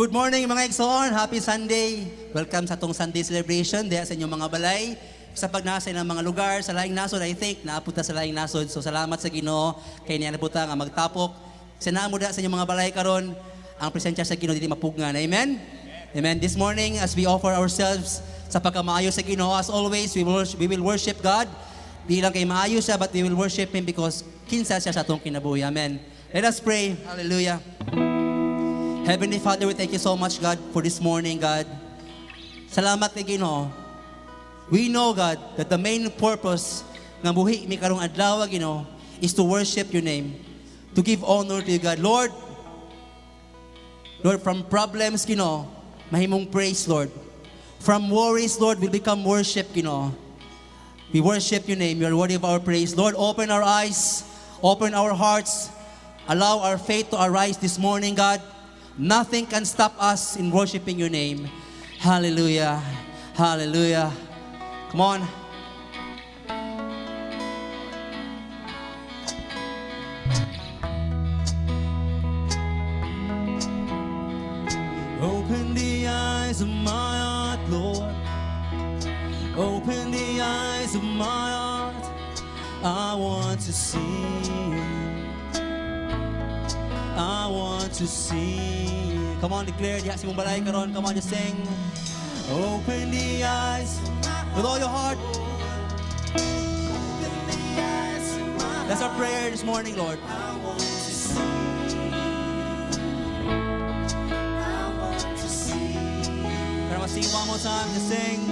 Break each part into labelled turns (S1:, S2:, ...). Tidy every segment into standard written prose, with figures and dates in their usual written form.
S1: Good morning, mga igsoon. Happy Sunday. Welcome sa atong Sunday celebration diha sa inyong mga balay. Sa pagnasa ng mga lugar, sa laing nasod, I think, naapod ta sa laing nasod. So salamat sa Ginoo kay niya nabuta nga magtapok. Sa naamo diha sa inyong mga balay karon, ang presensya sa Ginoo dili mapugngan. Amen? Amen. This morning, as we offer ourselves sa pagkamaayo sa Ginoo, as always, we will worship God. Di lang kay maayo siya, but we will worship Him because kinsa siya sa atong kinabuhi. Amen. Let us pray. Hallelujah. Heavenly Father, we thank you so much, God, for this morning, God. Salamat kay Ginoo. We know, God, that the main purpose nga buhi mi karong adlaw, Ginoo, is to worship your name, to give honor to you, God. Lord, Lord, from problems, Ginoo, mahimong praise, Lord. From worries, Lord, will become worship, Ginoo. We worship your name. You are worthy of our praise. Lord, open our eyes, open our hearts, allow our faith to arise this morning, God. Nothing can stop us in worshiping your name. Hallelujah. Hallelujah. Come on. Open the eyes of my heart, Lord. Open the eyes of my heart. I want to see you. I want to see you. Come on, declare diha sa imong balay karon. Come on, just sing. Open the eyes with all your heart. That's our prayer this morning, Lord.
S2: I want to see. I want to see.
S1: Pero sing one more time, just sing.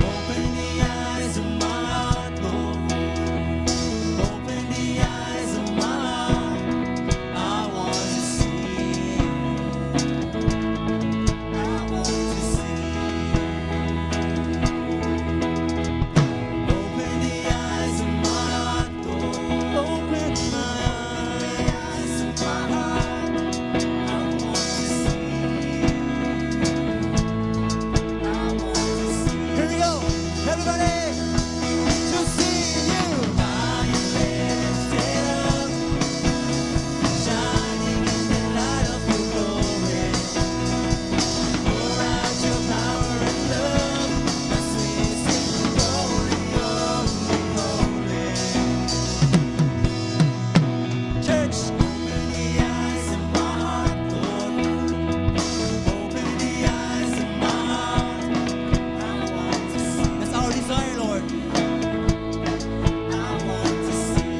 S2: Open the eyes of my heart, Lord. Open the eyes of my heart. I want to see. I want to see. Open the eyes of my heart, Lord.
S1: Open my
S2: The eyes of my heart. I want to see. I want to see.
S1: Here we go. Everybody. To see you.
S2: High and lifted up, shining in the light of your glory. Pour out your power and love as we sing, "Holy, holy, holy."
S1: Church.
S2: Open the eyes of my heart, Lord. Open the eyes of my heart. I want to see.
S1: That's our desire, Lord.
S2: I want to see.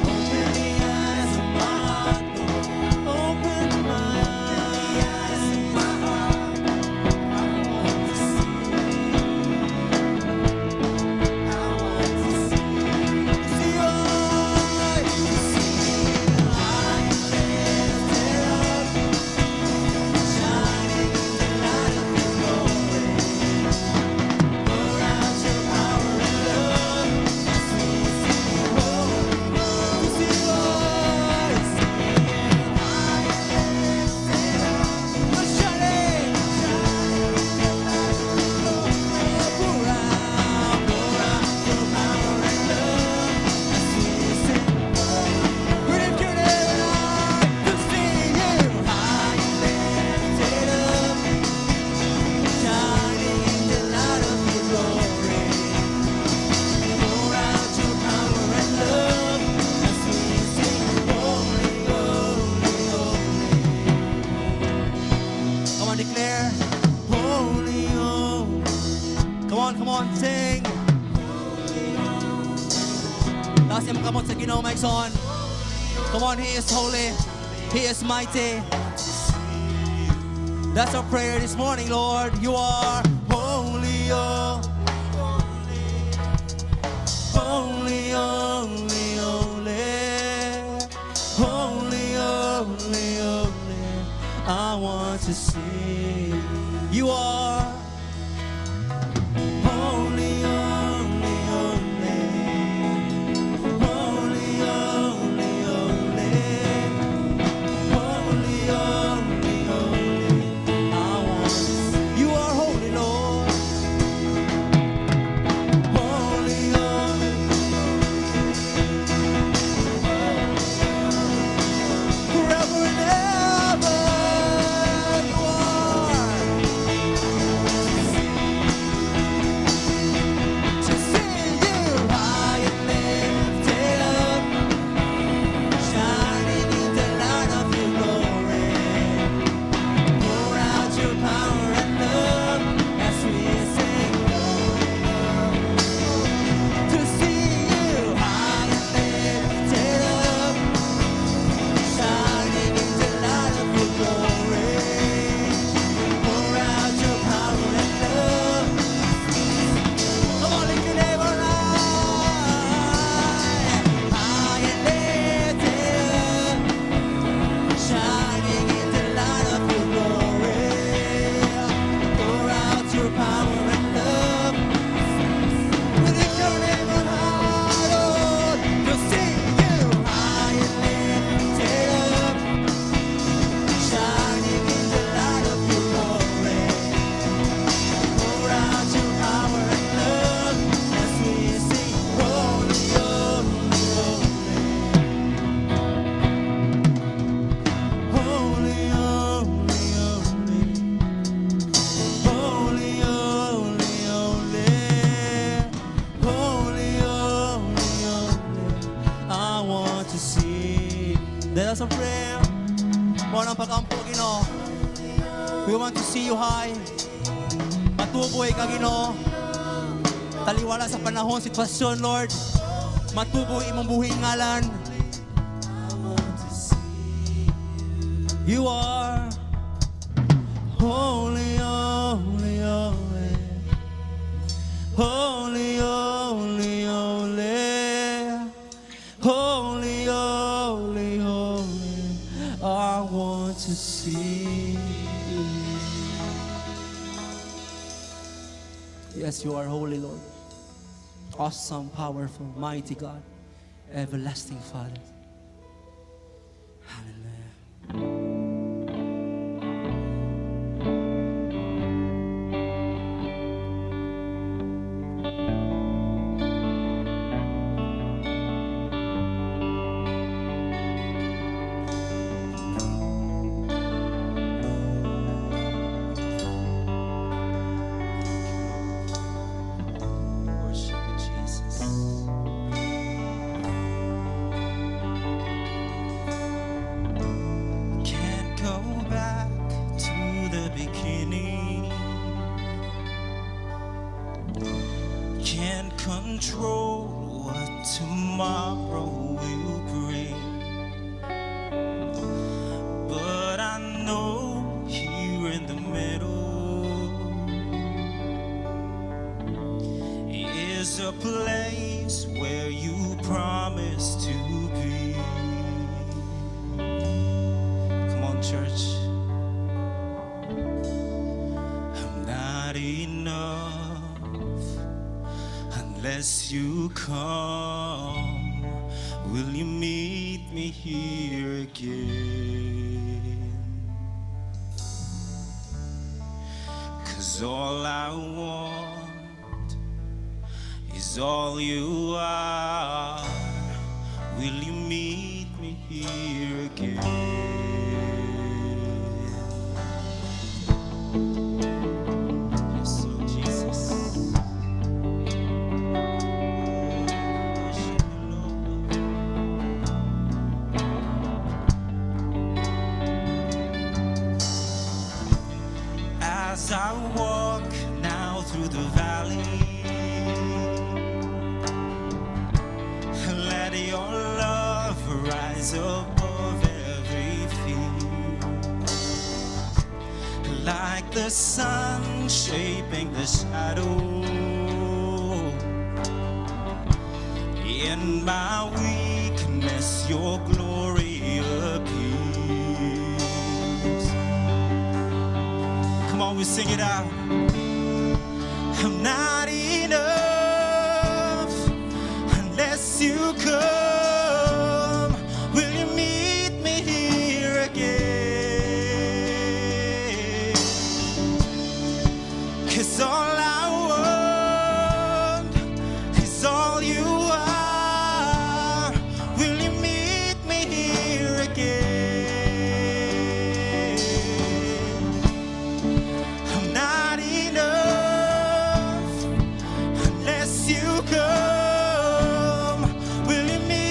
S2: Open the eyes of my heart, Lord.
S1: Open my
S2: The eyes of my heart. I want to see. I want to see.
S1: See you.
S2: High and lifted up, shining in the light of your glory. Pour out your power and love as we sing, "Holy,
S1: To see you.
S2: High and lifted up."
S1: Shining.
S2: Pour out your power and love as we sing,
S1: We lift your name high to see you.
S2: High and lifted up, shining in the light of your glory. Pour out your power and love as we sing, "Holy, holy, holy."
S1: Come on, declare.
S2: Holy, holy.
S1: Come on, come on, sing. Taas imong kamot sa Ginoo, mga igsoon. Come on, He is holy. He is mighty. That's our prayer this morning, Lord. You are holy, oh, holy, holy, holy, holy, holy, holy. I want to see you are
S2: Holy, holy, holy, holy, holy, holy, holy, holy, holy. I want to see
S1: You are holy, Lord.
S2: Holy, holy.
S1: Ginoo. We want to see you high. Matuboy ka, Ginoo. Taliwala sa panahon, sitwasyon, Lord. Matuboy imong buhing ngalan. You are holy, holy, holy. Holy, holy, holy. Holy, holy, holy. I want to see you. Yes, you are holy, Lord. Awesome, powerful, mighty God. Everlasting Father. Hallelujah.
S2: Worship you, Jesus. Can't go back to the beginning. Can't control what tomorrow will bring. But I know here in the middle is a place where you promise to be. Come on, church. I'm not enough unless you come. Will you meet me here again? 'Cause all I want is all you are. Will you meet me here again? Yes, Lord Jesus. Worship you, Lord. As I walk now through the valley, let your love rise above every fear. Like the sun shaping the shadow. In my weakness, your glory appears. Come on, we sing it out. I'm not enough unless you come. Will you meet me here again? 'Cause all I want is all you are. Will you meet me here again? I'm not enough unless you come. Will you meet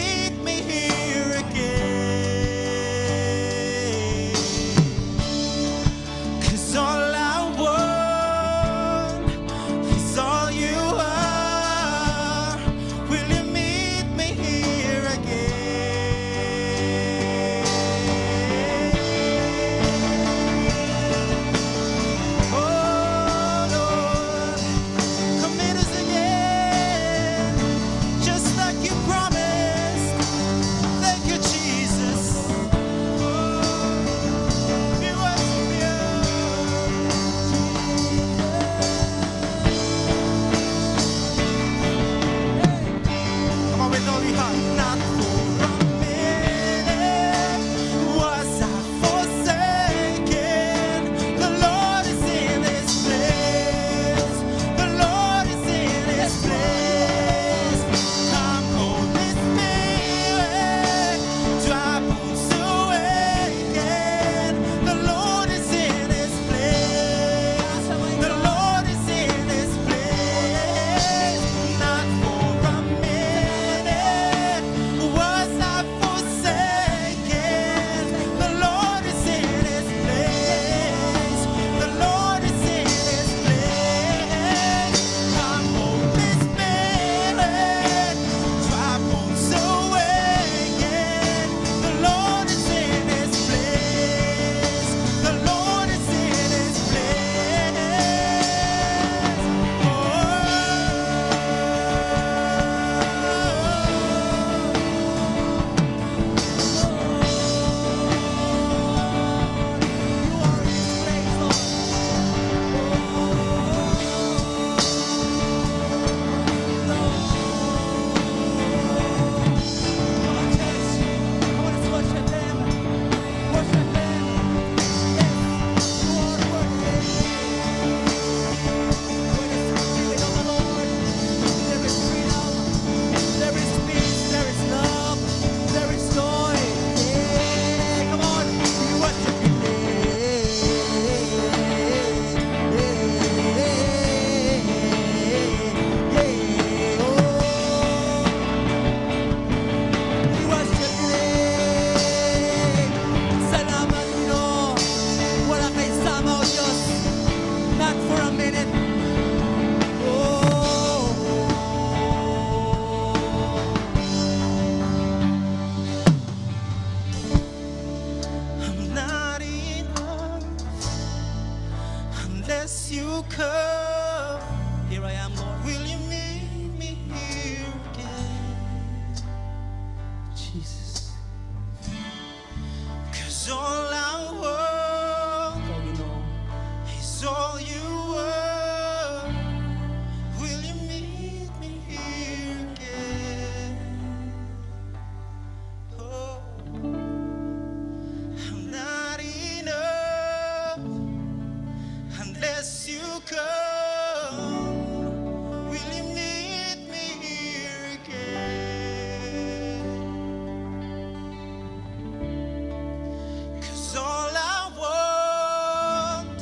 S2: come,
S1: Here I am, Lord.
S2: Will you meet me here again?
S1: Jesus.
S2: 'Cause all I want
S1: Ikaw, Ginoo.
S2: Is all you are. Will you meet me here again? Oh, I'm not enough unless you come. Will you meet me here again? 'Cause all I want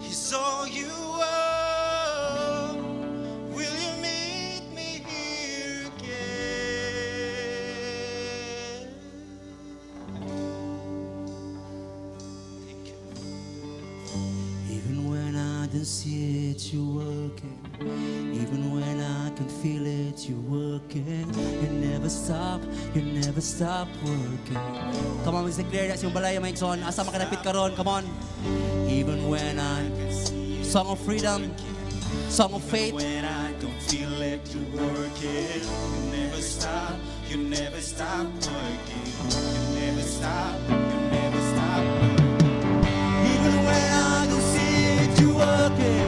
S2: is all you are. Will you meet me here again? Thank you.
S1: Even when I don't see it, you're working. Even when I can feel it, you're working. You never stop, you never stop working. Come on, Mr. Declare sa inyong balay, mga igsoon. Asa makalapit karon? Come on. Even when I— Song of freedom, song of faith.
S2: When I don't feel it, you're working. You never stop, you never stop working. You never stop, you never stop working.
S1: Even when I don't see it, you're working.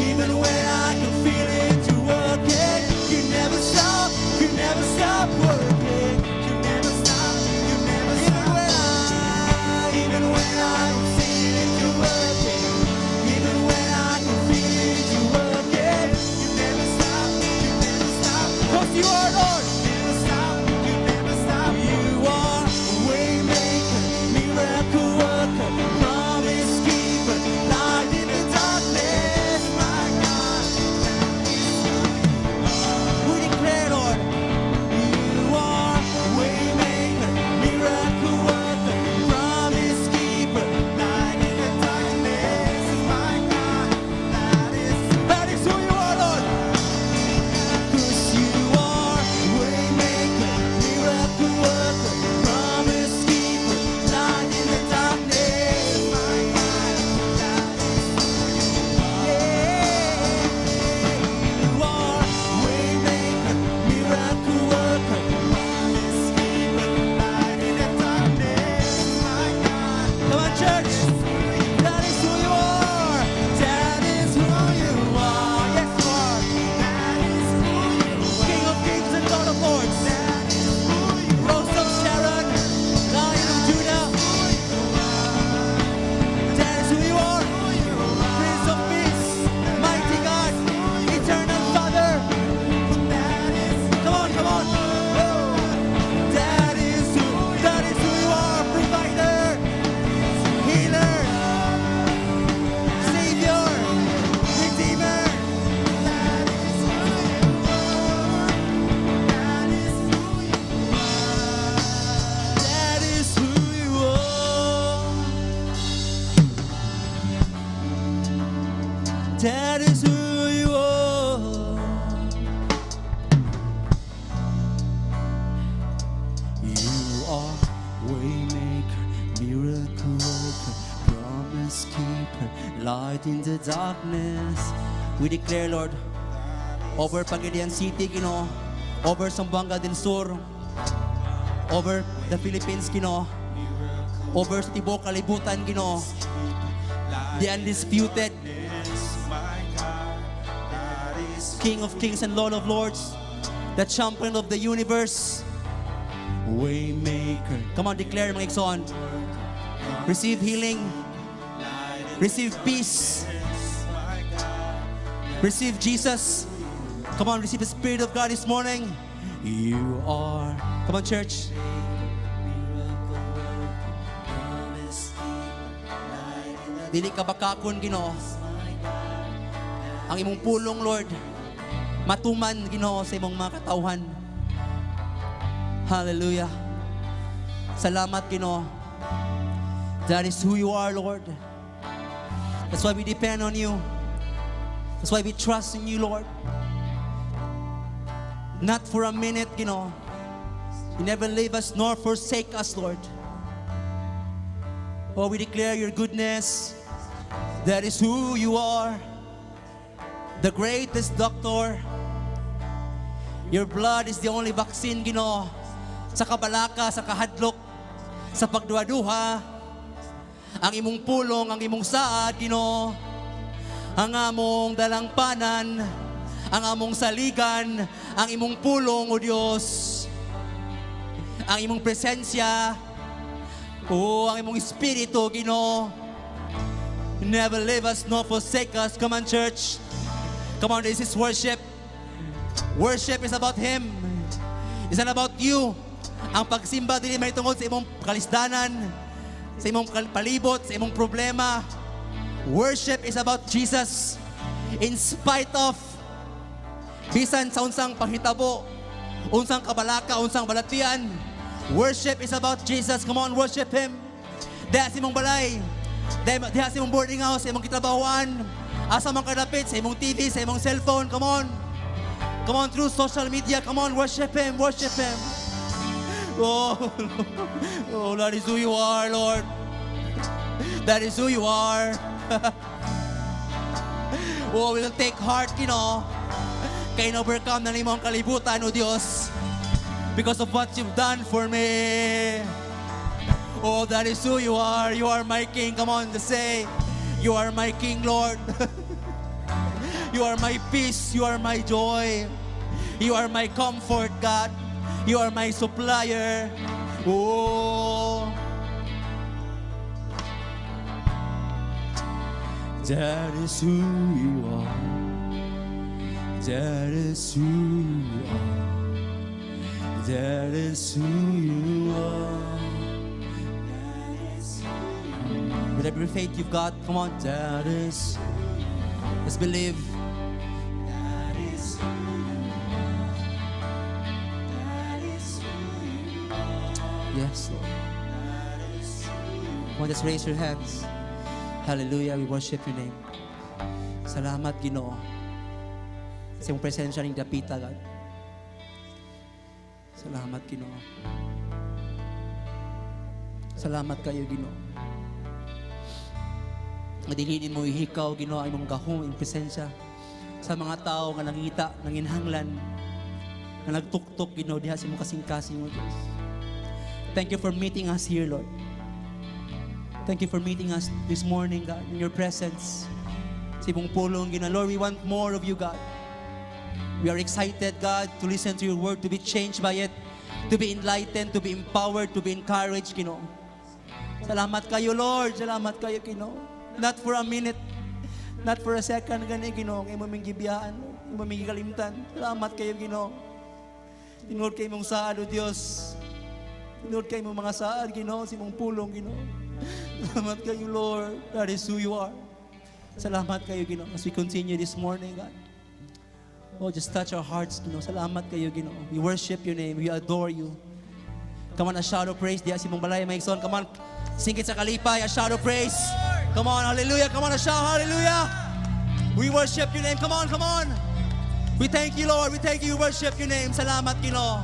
S1: Even when I can feel it, you're working. You never stop working.
S2: You never stop, you never
S1: Even
S2: stop.
S1: when I don't see it, you're working. Even when I can feel it, you're working.
S2: You never stop, you never stop.
S1: 'Cause you are Lord.
S2: Never stop, you never stop.
S1: You are waymaker, miracle worker, promise keeper, light in the darkness, my God. We declare, Lord, you are waymaker, miracle worker, promise keeper,
S2: Light in the darkness, my God. That is
S1: That is who you are, Lord. 'Cause you are waymaker, miracle worker, promise keeper, light in the darkness.
S2: My God. That is
S1: Yeah, you are waymaker, miracle worker,
S2: promise keeper, light in the darkness, my God.
S1: Come on, church. That is who you are. That is who you are. Yes, you are.
S2: That is who you are.
S1: King of kings and Lord of lords.
S2: That is who you
S1: Rose of Sharon, Lion of Judah. That is who you are. Prince of Peace, Mighty God, Eternal Father.
S2: That is
S1: Come on, come on. That is who you are. Provider, healer, Savior, Redeemer.
S2: That is who you are. That is who you are.
S1: That is who you are. That is who you are. You are waymaker, miracle worker, promise keeper, light in the darkness. We declare, Lord, over Pagadian City, Ginoo, over Zamboanga del Sur, over the Philippines, Ginoo, over sa tibuok kalibutan, Ginoo, the undisputed
S2: My God, that is
S1: King of kings and Lord of lords, the champion of the universe, Waymaker. Come on, declare, mga igsoon. Receive healing. Receive peace. Receive Jesus. Come on, receive the Spirit of God this morning. You are. Come on, church. Dili ka bakakon, Ginoo. Ang imong pulong, Lord, matuman, Ginoo, sa imong mga katawhan. Hallelujah. Salamat, Ginoo. That is who you are, Lord. That's why we depend on you. That's why we trust in you, Lord. Not for a minute, Ginoo. You never leave us nor forsake us, Lord. Oh, we declare your goodness. That is who you are. The greatest doctor. Your blood is the only vaccine, Ginoo, sa kabalaka, sa kahadlok, sa pagduha-duha. Ang imong pulong, ang imong saad, Ginoo. Ang among dalangpanan, ang among saligan, ang imong pulong, O Dios. Ang imong presensya, o ang imong espiritu, Ginoo. Never leave us nor forsake us. Come on, church. Come on, this is worship. Worship is about Him. It's not about you. Ang pagsimba dili may tungod sa imong kalisdanan, sa imong palibot, sa imong problema. Worship is about Jesus. In spite of, bisan sa unsang panghitabo, unsang kabalaka, unsang balatian, worship is about Jesus. Come on, worship Him. Diha sa imong balay, diha sa imong boarding house, sa imong gitrabahoan, asa man kadapit, sa imong TV, sa imong cellphone, come on. Come on, through social media, come on, worship Him, worship Him. Oh, that is who you are, Lord. That is who you are. Oh, we'll take heart. Kay na-overcome na nimo ang kalibutan, O Diyos. Because of what you've done for me. Oh, that is who you are. You are my King. Come on, just say, "You are my King, Lord." You are my peace. You are my joy. You are my comfort, God. You are my supplier. Oh. That is who you are. That is who you are. That is who you are. That is who you are. With every faith you've got, come on. That is. Let's believe. That is who you are. That is who you are. Yes, Lord. That is who you are. Come on, just raise your hands. Hallelujah. We worship your name. Salamat, Ginoo. Sa imong presensya ning dapita, God. Salamat, Ginoo. Salamat kayo, Ginoo. Nga dili mo ihikaw, Ginoo, ang imong gahom, imong presensya sa mga tao nga nangita, nanginhanglan, nga nagtuktok, Ginoo, diha sa imong kasing-kasing mo, Diyos. Thank you for meeting us here, Lord. Thank you for meeting us this morning, God, in your presence. Sa imong pulong, Ginoo. Lord, we want more of you, God. We are excited, God, to listen to your word, to be changed by it, to be enlightened, to be empowered, to be encouraged, Ginoo. Salamat kayo, Lord. Salamat kayo, Ginoo. Not for a minute, not for a second, gani, Ginoo, ang imo ming gibiyaan, imo ming gikalimtan. Salamat kayo, Ginoo. Tinuod kay imong saad, O Dios. Tinuod kay imong mga saad, Ginoo, sa imong pulong, Ginoo. Salamat kayo, Lord. That is who you are. Salamat kayo, Ginoo, as we continue this morning, God. Oh, just touch our hearts, Ginoo. Salamat kayo, Ginoo. We worship your name. We adore you. Come on, a shout of praise. Diya sa imong balay, mga igsoon. Come on, sing it sa kalipay. A shout of praise. Come on, hallelujah. Come on, a shout, hallelujah. We worship your name. Come on, come on. We thank you, Lord. We thank you. We worship your name. Salamat, Ginoo.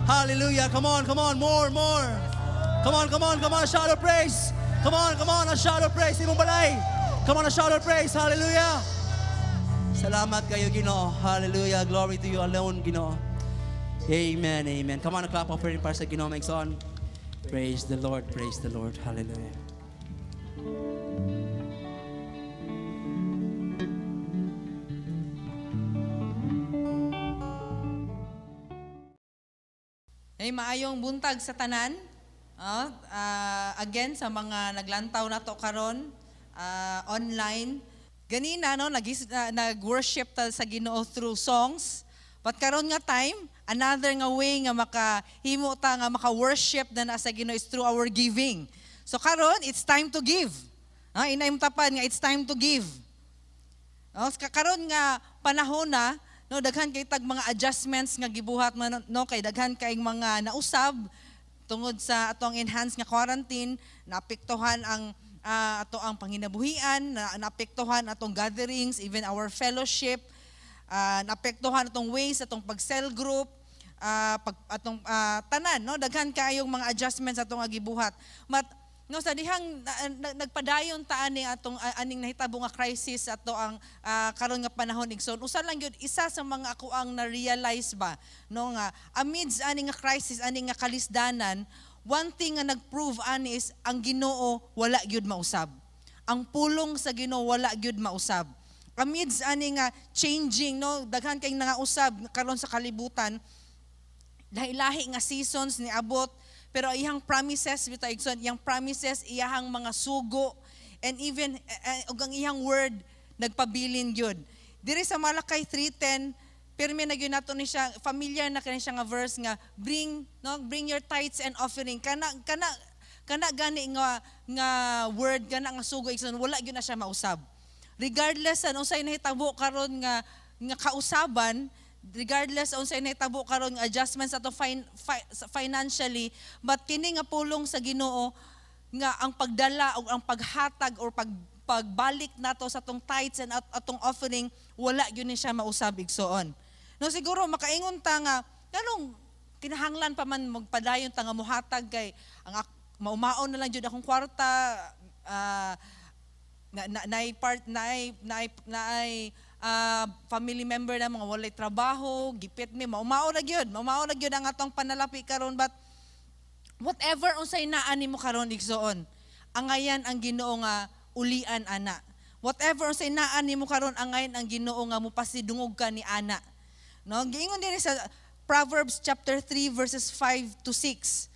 S1: Hallelujah. Come on, come on. More, more. Come on, come on, come on. A shout of praise. Come on, come on. A shout of praise. Imong balay. Come on, a shout of praise. Hallelujah. Salamat kayo, Ginoo. Hallelujah. Glory to you alone, Ginoo. Amen, amen. Come on, a clap offering para sa Ginoo, mga igsoon. Praise the Lord, praise the Lord. Hallelujah.
S3: Ay, maayong buntag sa tanan. Again sa mga naglantaw nato karon online. Ganina, no, nag-worship ta sa Ginoo through songs. But karon nga time, another nga way nga makahimo ta nga maka-worship na sa Ginoo is through our giving. So karon, it's time to give. Inay tapan nga it's time to give. No, karon nga panahon na, no, daghan kay tag mga adjustments nga gibuhat man, no, kay daghan kay mga nausab tungod sa atong enhanced nga quarantine, naapektuhan ang ato ang panginabuhian, naapektuhan atong gatherings, even our fellowship, naapektuhan atong ways atong pag-cell group, pag atong tanan, no, daghan kaayong mga adjustments atong gibuhat. But no, sa dihang nagpadayon ta ani atong aning nahitabo nga crisis ato ang karon nga panahon, igsoon, usa lang gyud isa sa mga ako ang na-realize ba, no, nga amidst ani nga crisis, ani nga kalisdanan, one thing nga nag-prove ani is ang Ginoo wala gyud mausab. Ang pulong sa Ginoo wala gyud mausab. Amidst ani nga changing, no, daghan kay nangausab karon sa kalibutan, lahi-lahi nga seasons ni abot, pero iyang promises bitaw, igsoon, iyang promises, iyahang mga sugo and even ug ang iyang word nagpabilin gyud. Diri sa Malachi 3:10, pirmi na gyud nato ni siya, familiar na kani siya nga verse nga bring, no, bring your tithes and offering. Kana gani nga word, kana nga sugo, igsoon, wala gyud na siya mausab. Regardless sa unsay nahitabo karon nga kausaban, regardless unsay nahitabo karon nga adjustments ato financially, but kini nga pulong sa Ginoo nga ang pagdala o ang paghatag or pagbalik nato sa atong tithes and atong offering, wala gyud ni siya mausab, igsoon. No, siguro makaingon ta nga nganong kinahanglan pa man magpadayon ta nga muhatag kay ang maumaon na lang jud akong kwarta, na, na, naay part naay naay naay family member na mga walay trabaho, gipit mi, maumao ra gyud ang atong panalapi karon. But whatever unsay naa nimo karon, igsoon, angayan ang Ginoo nga ulian ana. Whatever unsay naa nimo karon, angayan ang Ginoo nga mopasidungog ka ni ana. No, giingon din sa Proverbs chapter 3 verses 5 to 6.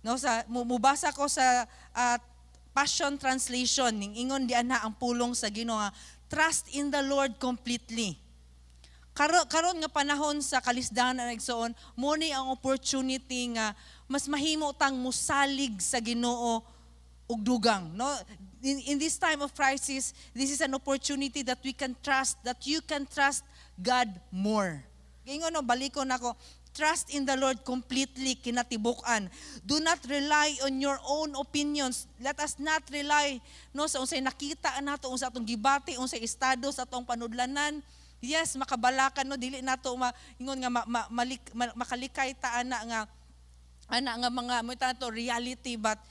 S3: No, sa mubasa ko sa Passion Translation, ning ingon di ana ang pulong sa Ginoo nga, "Trust in the Lord completely." Karon nga panahon sa kalisdanan, igsoon, mo ni ang opportunity nga mas mahimo tang musalig sa Ginoo og dugang, no? In this time of crisis, this is an opportunity that we can trust, that you can trust God more. Ingon, no, balikon nako. "Trust in the Lord completely," kinatibuk-an. "Do not rely on your own opinions." Let us not rely, no, sa unsay nakita nato, unsa atong gibati, unsay estado sa atong panudlanan. Yes, makabalakan, no, dili nato ingon nga makalikay ta ana nga mga mo to reality, but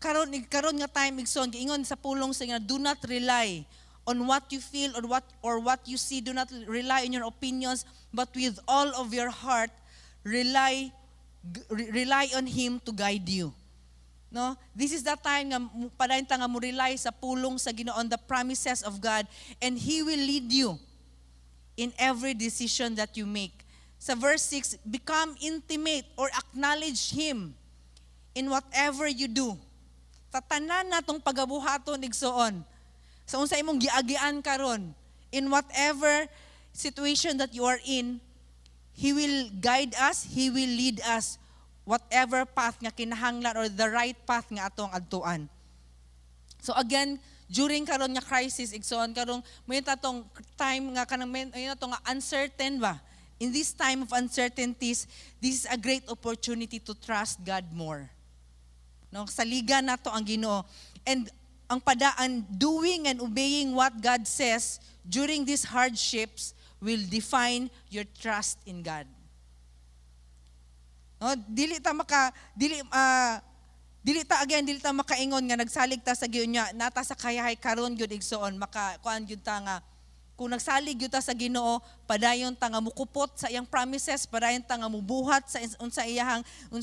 S3: karon nga time, igsoon, giingon sa pulong sa nga, "Do not rely on what you feel or what you see. Do not rely on your opinions, but with all of your heart rely on Him to guide you," no? This is the time nga padayon ta nga mo rely sa pulong sa Ginoo, on the promises of God, and He will lead you in every decision that you make. Sa verse 6, "Become intimate or acknowledge Him in whatever you do." Sa tanan natong pagabuhaton, igsoon, sa unsa imong giagian karon, in whatever situation that you are in, He will guide us, He will lead us whatever path nga kinahanglan or the right path nga atong adtuan. So again, during karon nga crisis, igsoon, karong may tatong time nga kanang may to nga uncertain ba. In this time of uncertainties, this is a great opportunity to trust God more. No, saligan nato ang Ginoo. And ang padaan, doing and obeying what God says during these hardships will define your trust in God. No, dili ta again dili ta makaingon nga nagsalig ta sa Ginoo nya nata sa kayahay karon gyud, igsoon, maka kuan gyud ta nga kung nagsalig gyud ta sa Ginoo, padayon ta nga mukupot sa iyang promises, padayon ta nga mubuhat sa unsa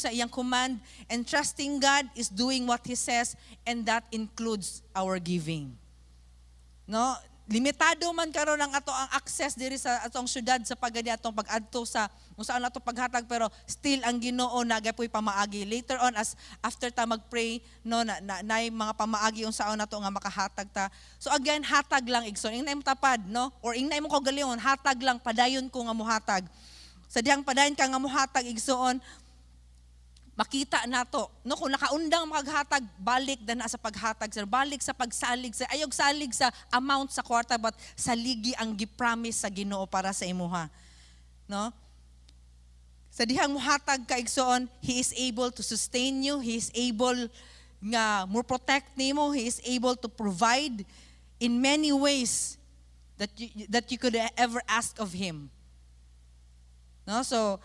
S3: iyang command. And trusting God is doing what He says, and that includes our giving. No, limitado man karon ang ato ang access diri sa atong syudad sa pagadi atong pag-adto sa kung saan ato paghatag, pero still ang Ginoo nagapoy pamaagi. Later on, as after ta mag-pray, no, na nay mga pamaagi unsaon nato nga makahatag ta. So again, hatag lang, igsoon. Ingna imong tapad, no, or ingna imong kaugalingon, hatag lang, padayon ko nga muhatag. Sa dihang padayon ka nga muhatag, igsoon, makita nato, no, kung nakaundang maghatag, balik na sa paghatag sir, balik sa pagsalig sa ayog salig sa amount sa kwarta, but saligi ang gi-promise sa Ginoo para sa imuha, no? Sa dihang muhatag ka, igsoon, He is able to sustain you, He is able nga mo protect nimo, He is able to provide in many ways that you could ever ask of Him, no? So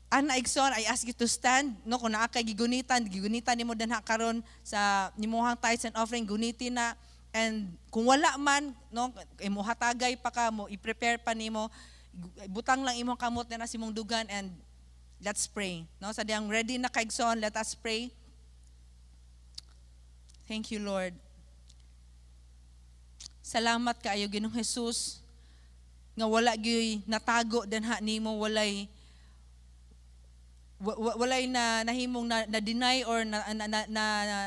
S3: Ana, igsoon, I ask you to stand, no? Kung naa kay gigunitan, gigunitan nimo danha karon sa imuhang tithes and offering, guniti na. And kung wala man, no, imo hatagay pa ka mo, i-prepare pa nimo, butang lang imong kamot na sa imong dugan and let's pray. No, sa diyang ready na ka, igsoon, let us pray. Thank you, Lord. Salamat kaayo, Ginoong Jesus, nga wala gyuy natago danha nimo, walay na nahimong na deny or na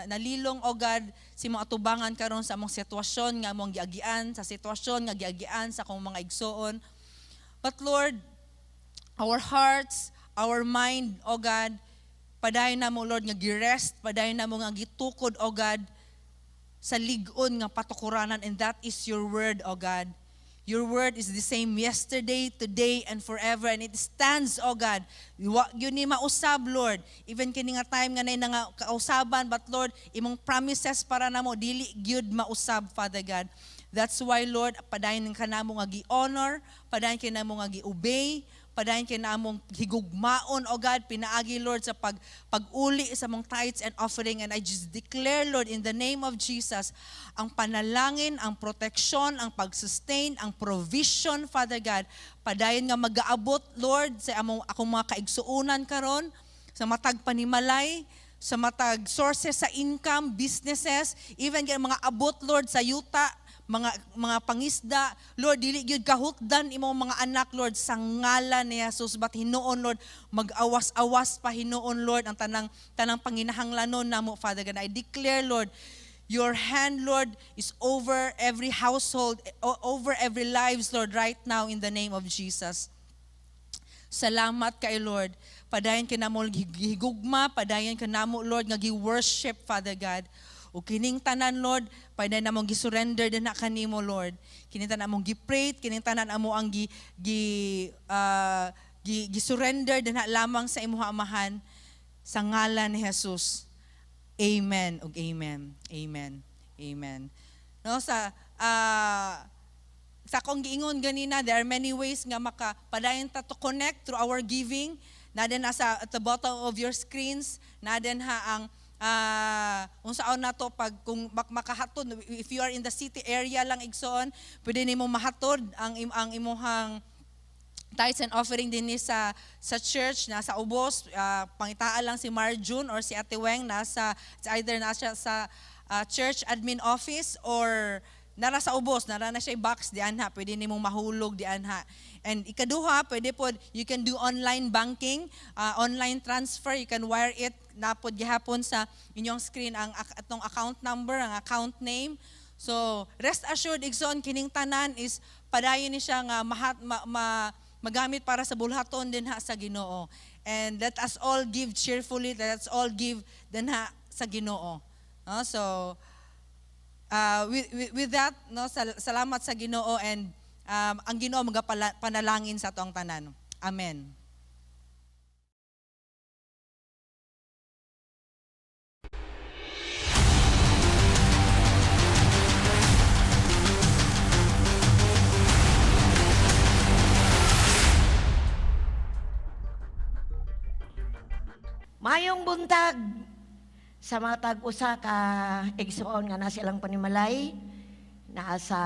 S3: nalilong, O God, sa imong atubangan karon sa among sitwasyon nga among giagian, sa sitwasyon nga giagian sa akong mga igsoon. But Lord, our hearts, our mind, O God, padayon namo, Lord, nga gi-rest, padayon namo nga gitukod, O God, sa lig-on nga patukuranan, and that is your word, O God. Your word is the same yesterday, today, and forever. And it stands, O God. Wa gyud ni mausab, Lord. Even kini nga time nga nay nga kausaban, but Lord, imong promises para namo dili gyud mausab, Father God. That's why, Lord, padayon ka namo nga gi-honor, padayon ka namo nga gi-obey, padayon kay namong higugmaon, O God, pinaagi, Lord, sa pag-uli sa mong tithes and offering. And I just declare, Lord, in the name of Jesus, ang panalangin, ang protection, ang pag-sustain, ang provision, Father God, padayon nga magaabot, Lord, sa among akong mga kaigsuunan karon, sa matag panimalay, sa matag sources sa income, businesses, even kay mga abot, Lord, sa yuta, mga pangisda, Lord, dili gyud kahutdan imong mga anak, Lord, sa ngalan ni Jesus. But hinuon, Lord, mag-awas-awas pa hinuon, Lord, ang tanang panginahanglanon namo, Father God. I declare, Lord, your hand, Lord, is over every household, over every lives, Lord, right now in the name of Jesus. Salamat kay Lord. Padayon ka namo gihigugma, padayon ka namo, Lord, nga gi-worship, Father God. O kining tanan, Lord, padayon namong gi-surrender din na kanimo, Lord. Kining tanan among gi-pray, kining tanan amo ang gi-surrender din na lamang sa imuha, Amahan, sa ngalan ni Jesus. Amen ug amen. Amen. Amen. No, sa akong giingon ganina, there are many ways nga maka padayon ta to connect through our giving. Na din nasa at the bottom of your screens, na din ha ang unsaon nato pag kung makahatod, if you are in the city area lang, igsoon, pwede nimo mahatod ang imuhang tithes and offering din ni sa church nasa ubos. Pangitaan lang si Marjun or si Ate Weng, nasa it's either nasa sa church admin office or nara sa ubos, nara na siya box dianha, pwede nimong mahulog dianha. And ikaduha, pwede pod you can do online banking, online transfer, you can wire it naa pod gihapon sa inyong screen ang atong account number, ang account name. So, rest assured, igsoon, kining tanan is padayon ni siya nga magamit para sa bulhaton din ha sa Ginoo. And let us all give cheerfully, let us all give din ha sa Ginoo. No? So, with that, no, salamat sa Ginoo and ang Ginoo magapanalangin sa atong tanan. Amen.
S4: Mayong buntag sa matag usa ka igsoon nga nasa ilang panimalay, naa sa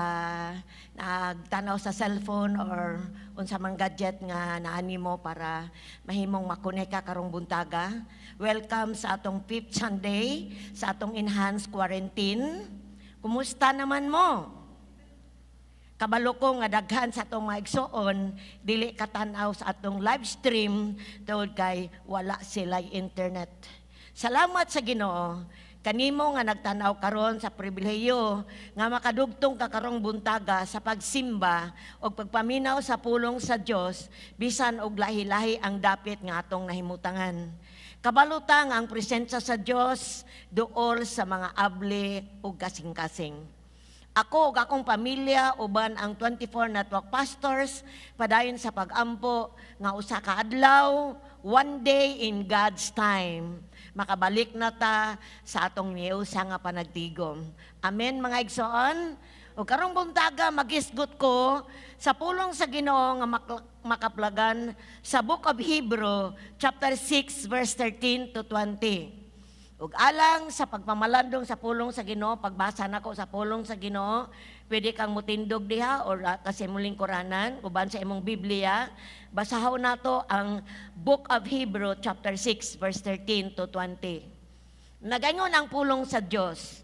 S4: nagtanaw sa cellphone or unsa man gadget nga naanimo para mahimong makonek ka karong buntaga. Welcome sa atong fifth Sunday sa atong enhanced quarantine. Kumusta naman mo? Kabalo ko nga daghan sa atong mga igsoon dili katan-aw sa atong live stream tungod kay wala sila internet. Salamat sa Ginoo kanimo nga nagtan-aw karon sa pribilehiyo nga makadugtong ka karong buntaga sa pagsimba og pagpaminaw sa pulong sa Dios bisan og lahi-lahi ang dapit nga atong nahimutangan. Kabalo ta nga ang presensya sa Dios duol sa mga abli ug kasing-kasing. Ako ug akong pamilya uban ang 24 network pastors padayon sa pag-ampo nga usa ka adlaw, one day in God's time, makabalik na ta sa atong niusa nga panagtigom. Amen, mga igsoon. O karong buntaga, magisgot ko sa pulong sa Ginoo nga makaplagan sa Book of Hebrew chapter 6 verse 13 to 20. Ug alang sa pagpamalandong sa pulong sa Ginoo, pagbasa nako sa pulong sa Ginoo, pwede kang mutindog diha or kasi muling lingkuranan uban sa imong Biblia. Basahon nato ang Book of Hebrew chapter 6 verse 13 to 20. Nagaingon ang pulong sa Dios: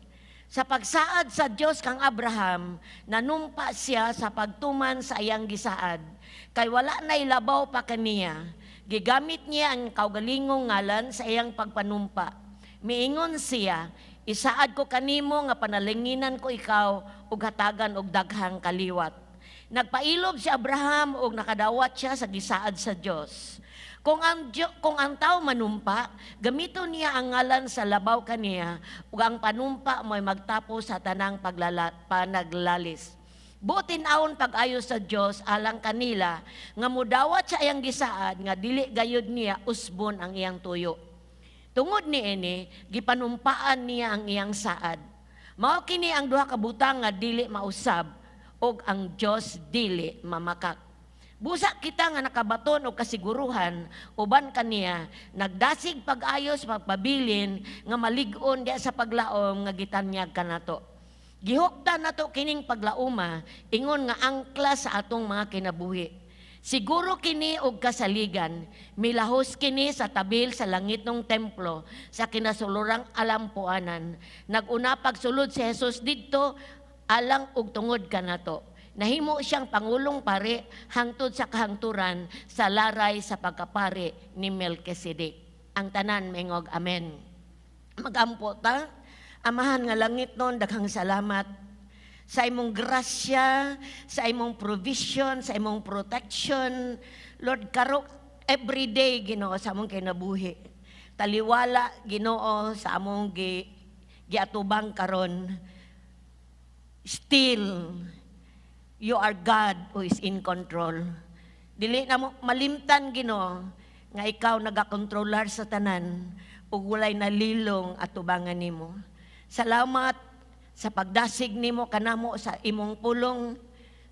S4: "Sa pagsaad sa Dios kang Abraham, nanumpa siya sa pagtuman sa iyang gisaad. Kay wala na labaw pa kaniya. Gigamit niya ang kaugalingong ngalan sa iyang pagpanumpa. Miingon siya, 'Isaad ko kanimo nga panalanginan ko ikaw ug hatagan og daghang kaliwat.' Nagpailob si Abraham ug nakadawat siya sa gisaad sa Dios. Kung ang tao manumpa, gamiton niya ang ngalan sa labaw kaniya ug ang panumpa mo'y magtapos sa tanang panaglalis. Buot tin-awon pag-ayo sa Dios alang kanila nga mudawat sa iyang gisaad nga dili gayud niya usbon ang iyang tuyo. Tungod niini, gipanumpaan niya ang iyang saad. Mao kini ang duha ka butang nga dili mausab ug ang Dios dili mamakak. Busa kita nga nakabaton og kasiguruhan uban kaniya, nagdasig pag-ayo sa pagpabilin nga malig-on diha sa paglaom nga gitanyag kanato. Gihuptan nato kining paglauma ingon nga angkla sa atong mga kinabuhi. Siguro kini og kasaligan, milahos kini sa tabil sa langitnong templo sa kinasulurang alampuanan. Nag-una pagsulod si Jesus didto alang og tungod kanato. Nahimo siyang pangulong pari hangtod sa kahangturan sa laray sa pagkapari ni Melchizedek." Ang tanan mingog, "Amen." Magampo ta. Amahan nga langitnon, daghang salamat sa imong grasya, sa imong provision, sa imong protection. Lord, karok every day, Ginoo, sa among kinabuhi. Taliwala, Ginoo, sa among giatubang karon. Still, you are God who is in control. Dili na mo malimtan, Ginoo, nga ikaw nagakontrolar sa tanan ug walay nalilong atubangan nimo. Salamat sa pagdasig nimo kanamo sa imong pulong.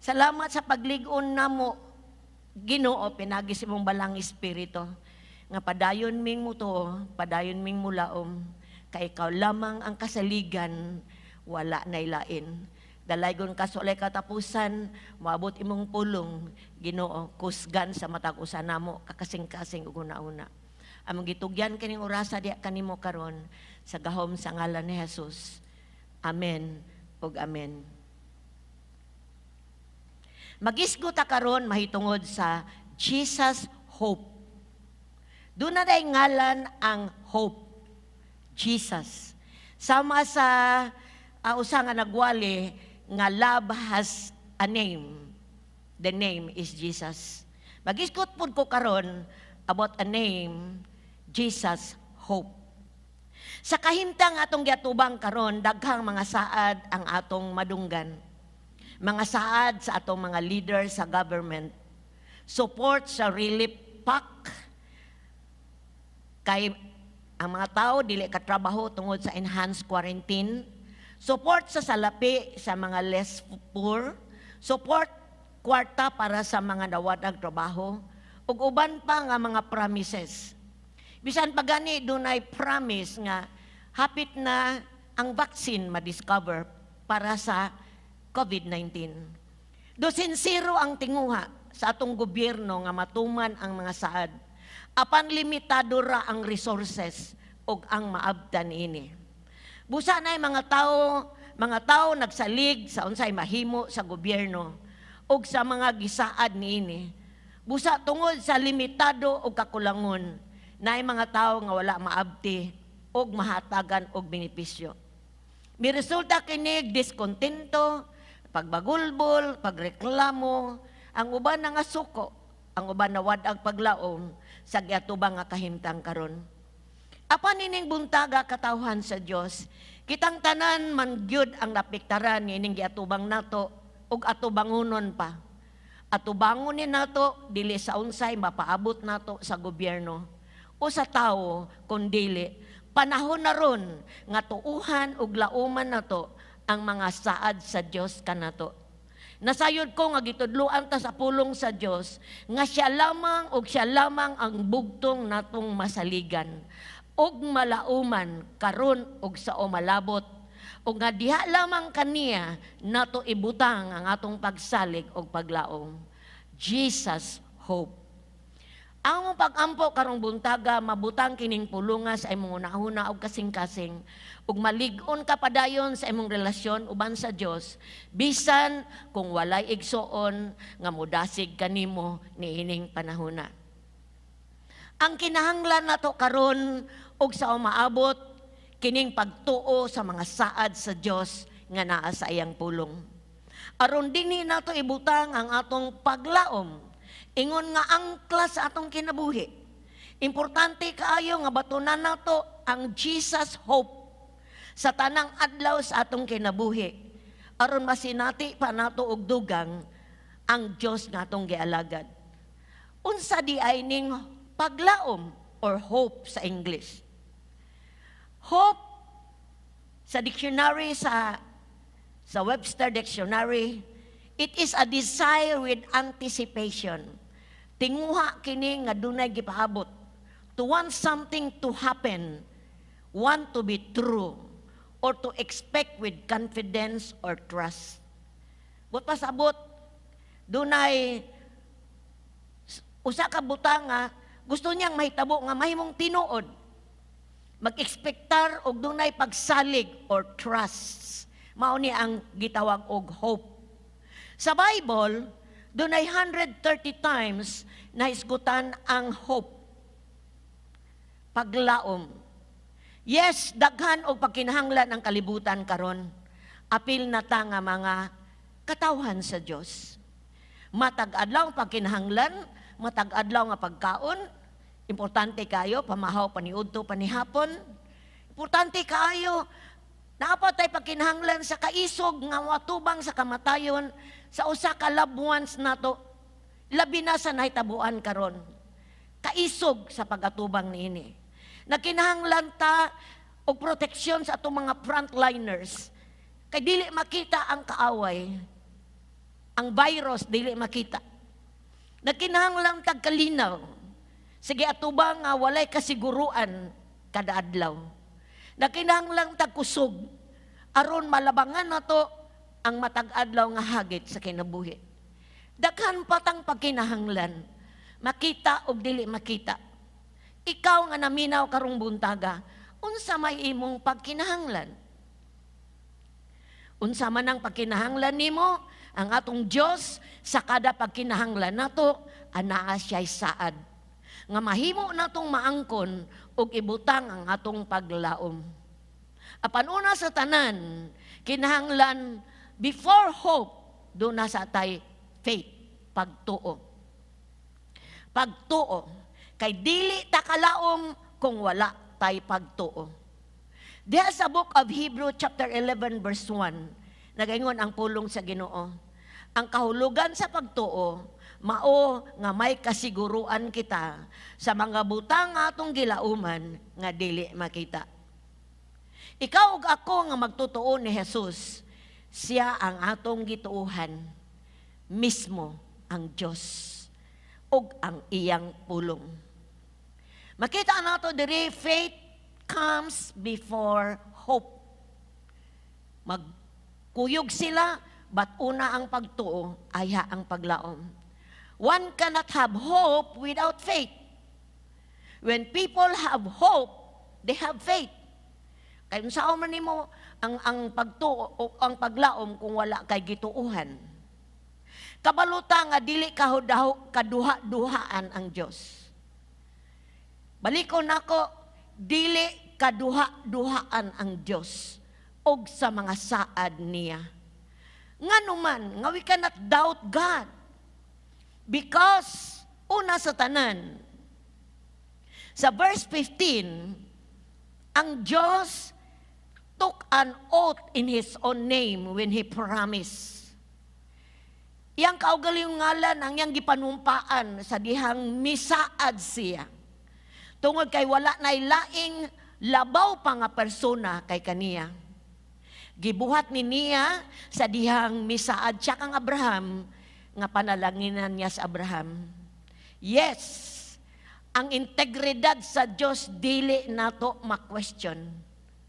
S4: Salamat sa paglig-on namo, Ginoo, pinagi sa imong Balaang Espiritu. Nga padayon ming mutuo, padayon ming mulaom, kay ikaw lamang ang kasaligan, wala na ilain. Dalaygon ka sa walay katapusan, moabot imong pulong, Ginoo, kusgan sa matag usa namo, kakasing-kasing ug una-una. Among gitugyan kining orasa diha kanimo karon sa gahom sa ngalan ni Jesus. Amen ug amen. Magisgo ta karon mahitungod sa Jesus Hope. Duna na ngalan ang hope. Jesus. Sama sa usa nga nagwali nga love has a name. The name is Jesus. Magisgot pud ko karon about a name, Jesus Hope. Sa kahimtang atong giatubang karon, daghang mga saad ang atong madunggan. Mga saad sa atong mga leader sa government. Support sa relief pack kay ang mga tao dili katrabaho tungod sa enhanced quarantine. Support sa salapi sa mga less poor. Support kwarta para sa mga nawadag trabaho ug uban pa nga mga promises. Bisan pa gani dunay promise nga hapit na ang vaccine ma-discover para sa COVID-19. Do sincero ang tinguha sa atong gobyerno nga matuman ang mga saad. Apan limitado ra ang resources ug ang maabtan ini. Busa na mga tao nagsalig sa unsay mahimo sa gobyerno ug sa mga gisaad niini. Busa tungod sa limitado og kakulangon, naay mga tao nga wala maabti og mahatagan og benepisyo. Miresulta kini diskontento, pagbagulbol, pagreklamo, ang uban na nga suko, ang uban nawad ang paglaom sa giatubang nga kahimtang karon. Apan ining buntaga, katawhan sa Dios, kitang tanan man gyud ang napiktaran niining giatubang nato ug atubangunon pa. Atubangon ni nato dili sa unsay mapaabot nato sa gobyerno o sa tao, kundili panahon na ron nga tuuhan ug lauman nato ang mga saad sa Dios kanato. Nasayod ko nga gitudloan ta sa pulong sa Dios nga siya lamang ug siya lamang ang bugtong natong masaligan ug malauman karon ug sa umalabot, ug nga diha lamang kaniya nato ibutang ang atong pagsalig ug paglaom. Jesus hope. Ang among pag-ampo karong buntaga, mabutang kining pulunga sa imong hunahuna og kasing-kasing ug malig-on ka padayon sa imong relasyon uban sa Dios bisan kung walay igsuon nga modasig kanimo niining panahona. Ang kinahanglan nato karon ug sa umaabot, kining pagtuo sa mga saad sa Dios nga naa sa iyang pulong. Aron dinhi nato ibutang ang atong paglaom, ingon nga angkla sa atong kinabuhi. Importante kaayo nga batunan nato ang Jesus hope sa tanang adlaw sa atong kinabuhi aron masinati pa nato og dugang ang Dios nga atong gialagad. Unsa di ay ning paglaom or hope sa English? Hope sa dictionary, sa Webster Dictionary, it is a desire with anticipation. Tinguha kini nga dunay gipaabot. To want something to happen, want to be true, or to expect with confidence or trust. Buot pasabot, dunay usa ka butang nga gusto niyang mahitabo nga mahimong tinuod. Mag-ekspektar og dunay pagsalig or trust. Mao ni ang gitawag og hope. Sa Bible, dunay 130 times na hisgutan ang hope. Paglaom. Yes, daghan og pagkinahanglan ang kalibutan karon. Apil na ta nga mga katawhan sa Dios. Matag adlaw ang pagkinahanglan, matag adlaw nga pagkaon, importante kayo, pamahaw paniudto panihapon. Importante kaayo, naa pa tay pagkinahanglan sa kaisog nga watubang sa kamatayon sa usa ka loved ones nato. Labi na sa nahitabuan karon. Kaisog sa pagatubang niini. Nagkinahanglan ta og proteksyon sa atong mga frontliners. Kay dili makita ang kaaway. Ang virus dili makita. Nagkinahanglan tag kalinaw. Sige atubang nga walay kasiguruan kada adlaw. Nagkinahanglan tag kusog aron malabangan nato ang matag adlaw nga hagit sa kinabuhi. Daghan pa tang pagkinahanglan, makita og dili makita. Ikaw nga naminaw karong buntaga, unsa may imong pagkinahanglan? Unsa man ang pagkinahanglan nimo, ang atong Dios sa kada pagkinahanglan nato, anaa siya'y saad nga mahimo natong maangkon ug ibutang ang atong paglaom. Apan una sa tanan, kinahanglan before hope, duna sa tay faith, pagtuo. Pagtuo. Kay dili ta kalaom kung wala tay pagtuo. Diha sa Book of Hebrew chapter 11 verse 1, nagaingon ang pulong sa Ginoo. Ang kahulugan sa pagtuo, mao nga may kasiguruan kita sa mga butang nga atong gilauman nga dili makita. Ikaw ug ako nga magtotoo ni Jesus, siya ang atong gituuhan, mismo ang Dios ug ang iyang pulong. Makita nato diri, faith comes before hope. Magkuyog sila, but una ang pagtuo, ayha ang paglaom. One cannot have hope without faith. When people have hope, they have faith. Kay unsaon man nimo ang pagtuo o ang paglaom kung wala kay gituuhan? Kabalo ta nga dili kahudaho kaduha-duhaan ang Dios. Balikon nako, dili kaduha-duhaan ang Dios og sa mga saad niya. Ngano man nga we cannot doubt God? Because una sa tanan, sa verse 15, ang Diyos took an oath in His own name when He promised. Iyang kaugalingong ngalan ang iyang gipanumpaan sa dihang misaad siya. Tungod kay wala na laing labaw pa nga persona kay kaniya. Gibuhat ni niya sa dihang misaad siya kang Abraham, nga panalanginan niya sa Abraham. Yes, ang integridad sa Dios dili nato ma-question.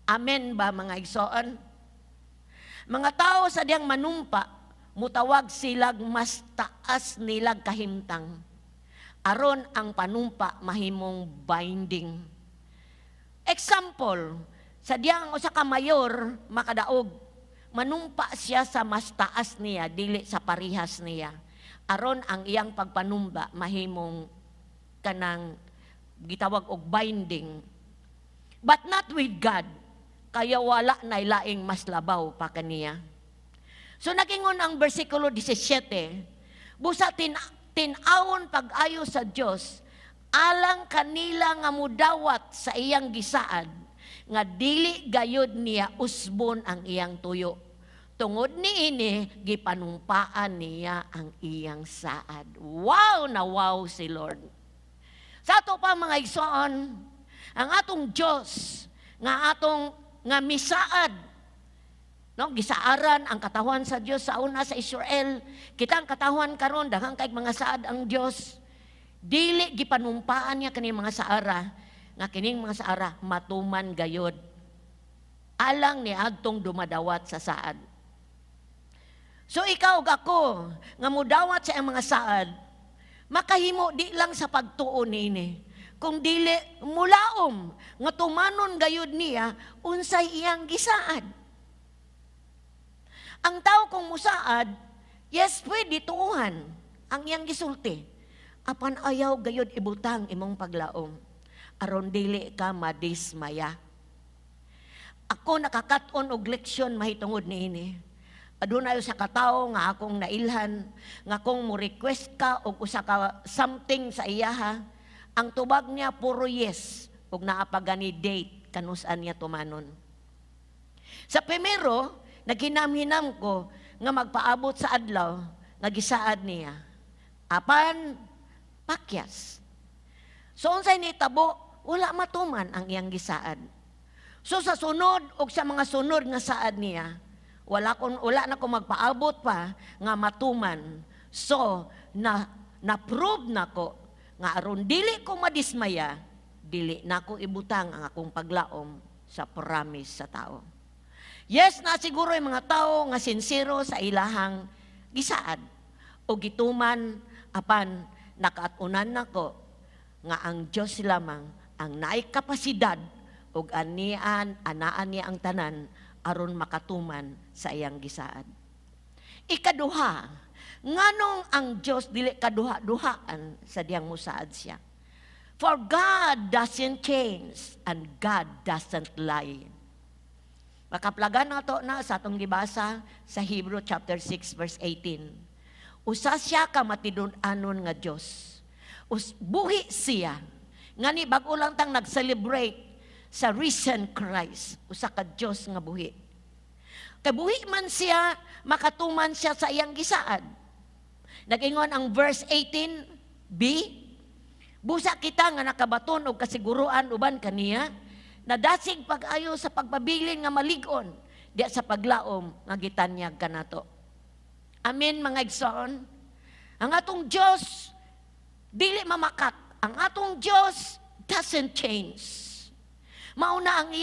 S4: Amen ba, mga igsoon? Mga tao sa diyang manumpa, mutawag silag mas taas nilag kahimtang. Aron ang panumpa mahimong binding. Example, sa diyang usa ka mayor makadaog, manumpa siya sa mas taas niya, dili sa parihas niya. Aron ang iyang pagpanumba mahimong kanang gitawag og binding. But not with God. Kaya wala na laing mas labaw pa kaniya. So nagingon ang versikulo 17, busa tin-awon pag-ayo sa Dios alang kanila nga mudawat sa iyang gisaad, nga dili gayod niya usbon ang iyang tuyo. Tungod niini, gipanumpaan niya ang iyang saad. Wow na wow si Lord. Sa ato pa, mga igsoon, ang atong Dios nga atong nga misaad, no, gisaaran ang katawhan sa Dios sa una sa Israel. Kita ang katawhan karon, daghang kay mga saad ang Dios. Dili gipanumpaan niya kining mga saara, nga kining mga saara matuman gayod alang ni adtong dumadawat sa saad. So ikaw ug ako nga mudawat sa iyang mga saad, makahimo di lang sa pagtuo niini, kung dili mulaom nga tumanon gayud niya unsay iyang gisaad. Ang tao kung musaad, yes, pwede tuuhan ang iyang gisulti. Apan ayaw gayud ibutang imong paglaom aron dili ka madismaya. Ako nakakat-on og leksyon mahitungod niini. Adunay usa ka tawo nga akong nailhan nga kung mo request ka og usa ka something sa iyaha, ang tubag niya puro yes ug naa pa gani date kanus-an niya tumanon. Sa primero, naghinam-hinam ko nga magpaabot sa adlaw nga gisaad niya. Apan pakyas. So unsay nitabo, wala matuman ang iyang gisaad. So sa sunod og sa mga sunod nga saad niya, wala na ko magpaabot pa nga matuman. So na na-prove nako nga aron dili ko madismaya, dili nako ibutang ang akong paglaom sa promise sa tao. Yes, na siguro yung mga tao nga sinsero sa ilahang gisaad o gituman, apan nakaatunan nako nga ang Dios lamang ang naay kapasidad ug anian anaan niya ang tanan aron makatuman sa iyang gisaad. Ikaduha, nganong ang Dios dili kaduha-duhaan sa diyang musaad siya? For God doesn't change and God doesn't lie. Makaplagan nato na sa atong gibasa sa Hebrew chapter 6 verse 18. Usa siya ka matidun-anon nga Dios. Buhi siya. Ngani bag-o lang tang nag-celebrate sa risen Christ, usa ka Dios nga buhi. Kay buhi man siya, makatuman siya sa iyang gisaad. Nag-ingon ang verse 18b, busa kita nga nakabaton og kasiguruan uban kaniya, nadasig pag-ayo sa pagpabilin nga malig-on, diya sa paglaom nga gitanyag kanato. Amen, mga igsoon. Ang atong Dios dili mamakak. Ang atong Dios doesn't change. Mauna ang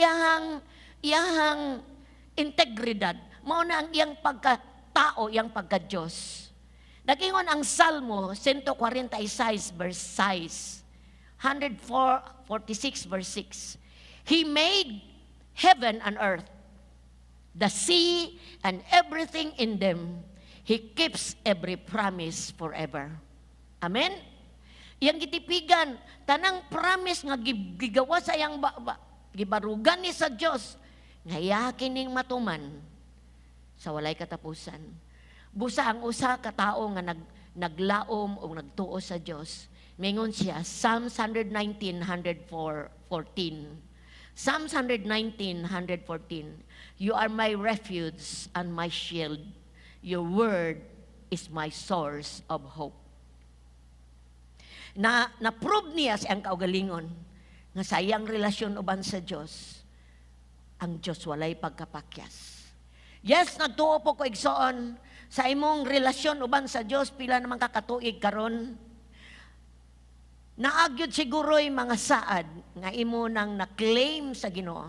S4: iyahang integridad, mauna ang iyang pagkatao, iyang pagka-Diyos. Nag-ingon ang Salmo 146 verse 6, 146 verse 6. He made heaven and earth, the sea and everything in them. He keeps every promise forever. Amen? Iyang gitipigan, tanang promise nga gigawa sa iyang gibarugan ni sa Dios, nga iya kining matuman sa walay katapusan. Busa ang usa ka tao nga naglaom o nagtuo sa Dios, mingon siya, Psalms 119, 104, 14. Psalms 119, 114. You are my refuge and my shield. Your word is my source of hope. Na na-prove niya sa iyang kaugalingon nga sa iyang relasyon uban sa Dios, ang Dios walay pagkapakyas. Yes, nagtuo po ko, igsoon, sa imong relasyon uban sa Dios pila naman kakatuig karon. Naa gyud siguro'y mga saad nga imo nang na-claim sa Ginoo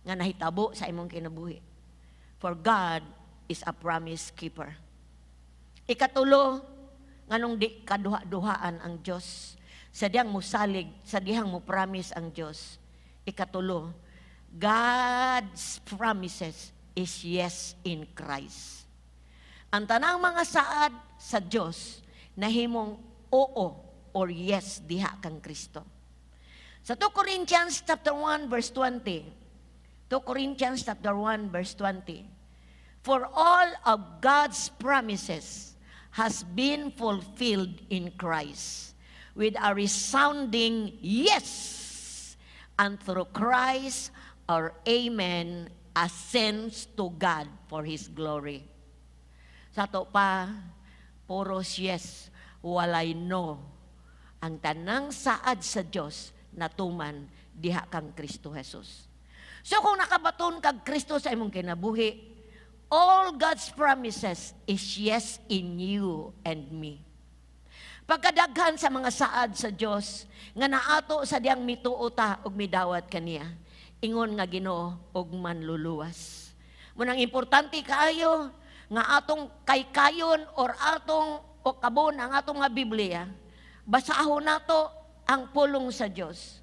S4: nga nahitabo sa imong kinabuhi. For God is a promise keeper. Ikatulo, nganong di kaduha-duhaan ang Dios sa dihang musalig, sa dihang mo promise ang Dios. Ikatulo, God's promises is yes in Christ. Ang tanang mga saad sa Dios nahimong oo or yes diha kang Kristo. Sa 2 Corinthians chapter 1 verse 20. 2 Corinthians chapter 1 verse 20. "For all of God's promises has been fulfilled in Christ with a resounding yes. And through Christ, our amen ascends to God for His glory." Sa ato pa, puros yes, walay no. Ang tanang saad sa Dios natuman diha kang Kristo Jesus. So kung nakabaton kag Kristo sa imong kinabuhi, all God's promises is yes in you and me. Pagkadaghan sa mga saad sa Dios nga naato sa diyang mituo ta ug midawat kaniya, ingon nga Ginoo ug manluluwas. Munang importante kaayo nga atong kaykayon or atong o kabon ang atong nga Biblia, basahon nato ang pulong sa Dios.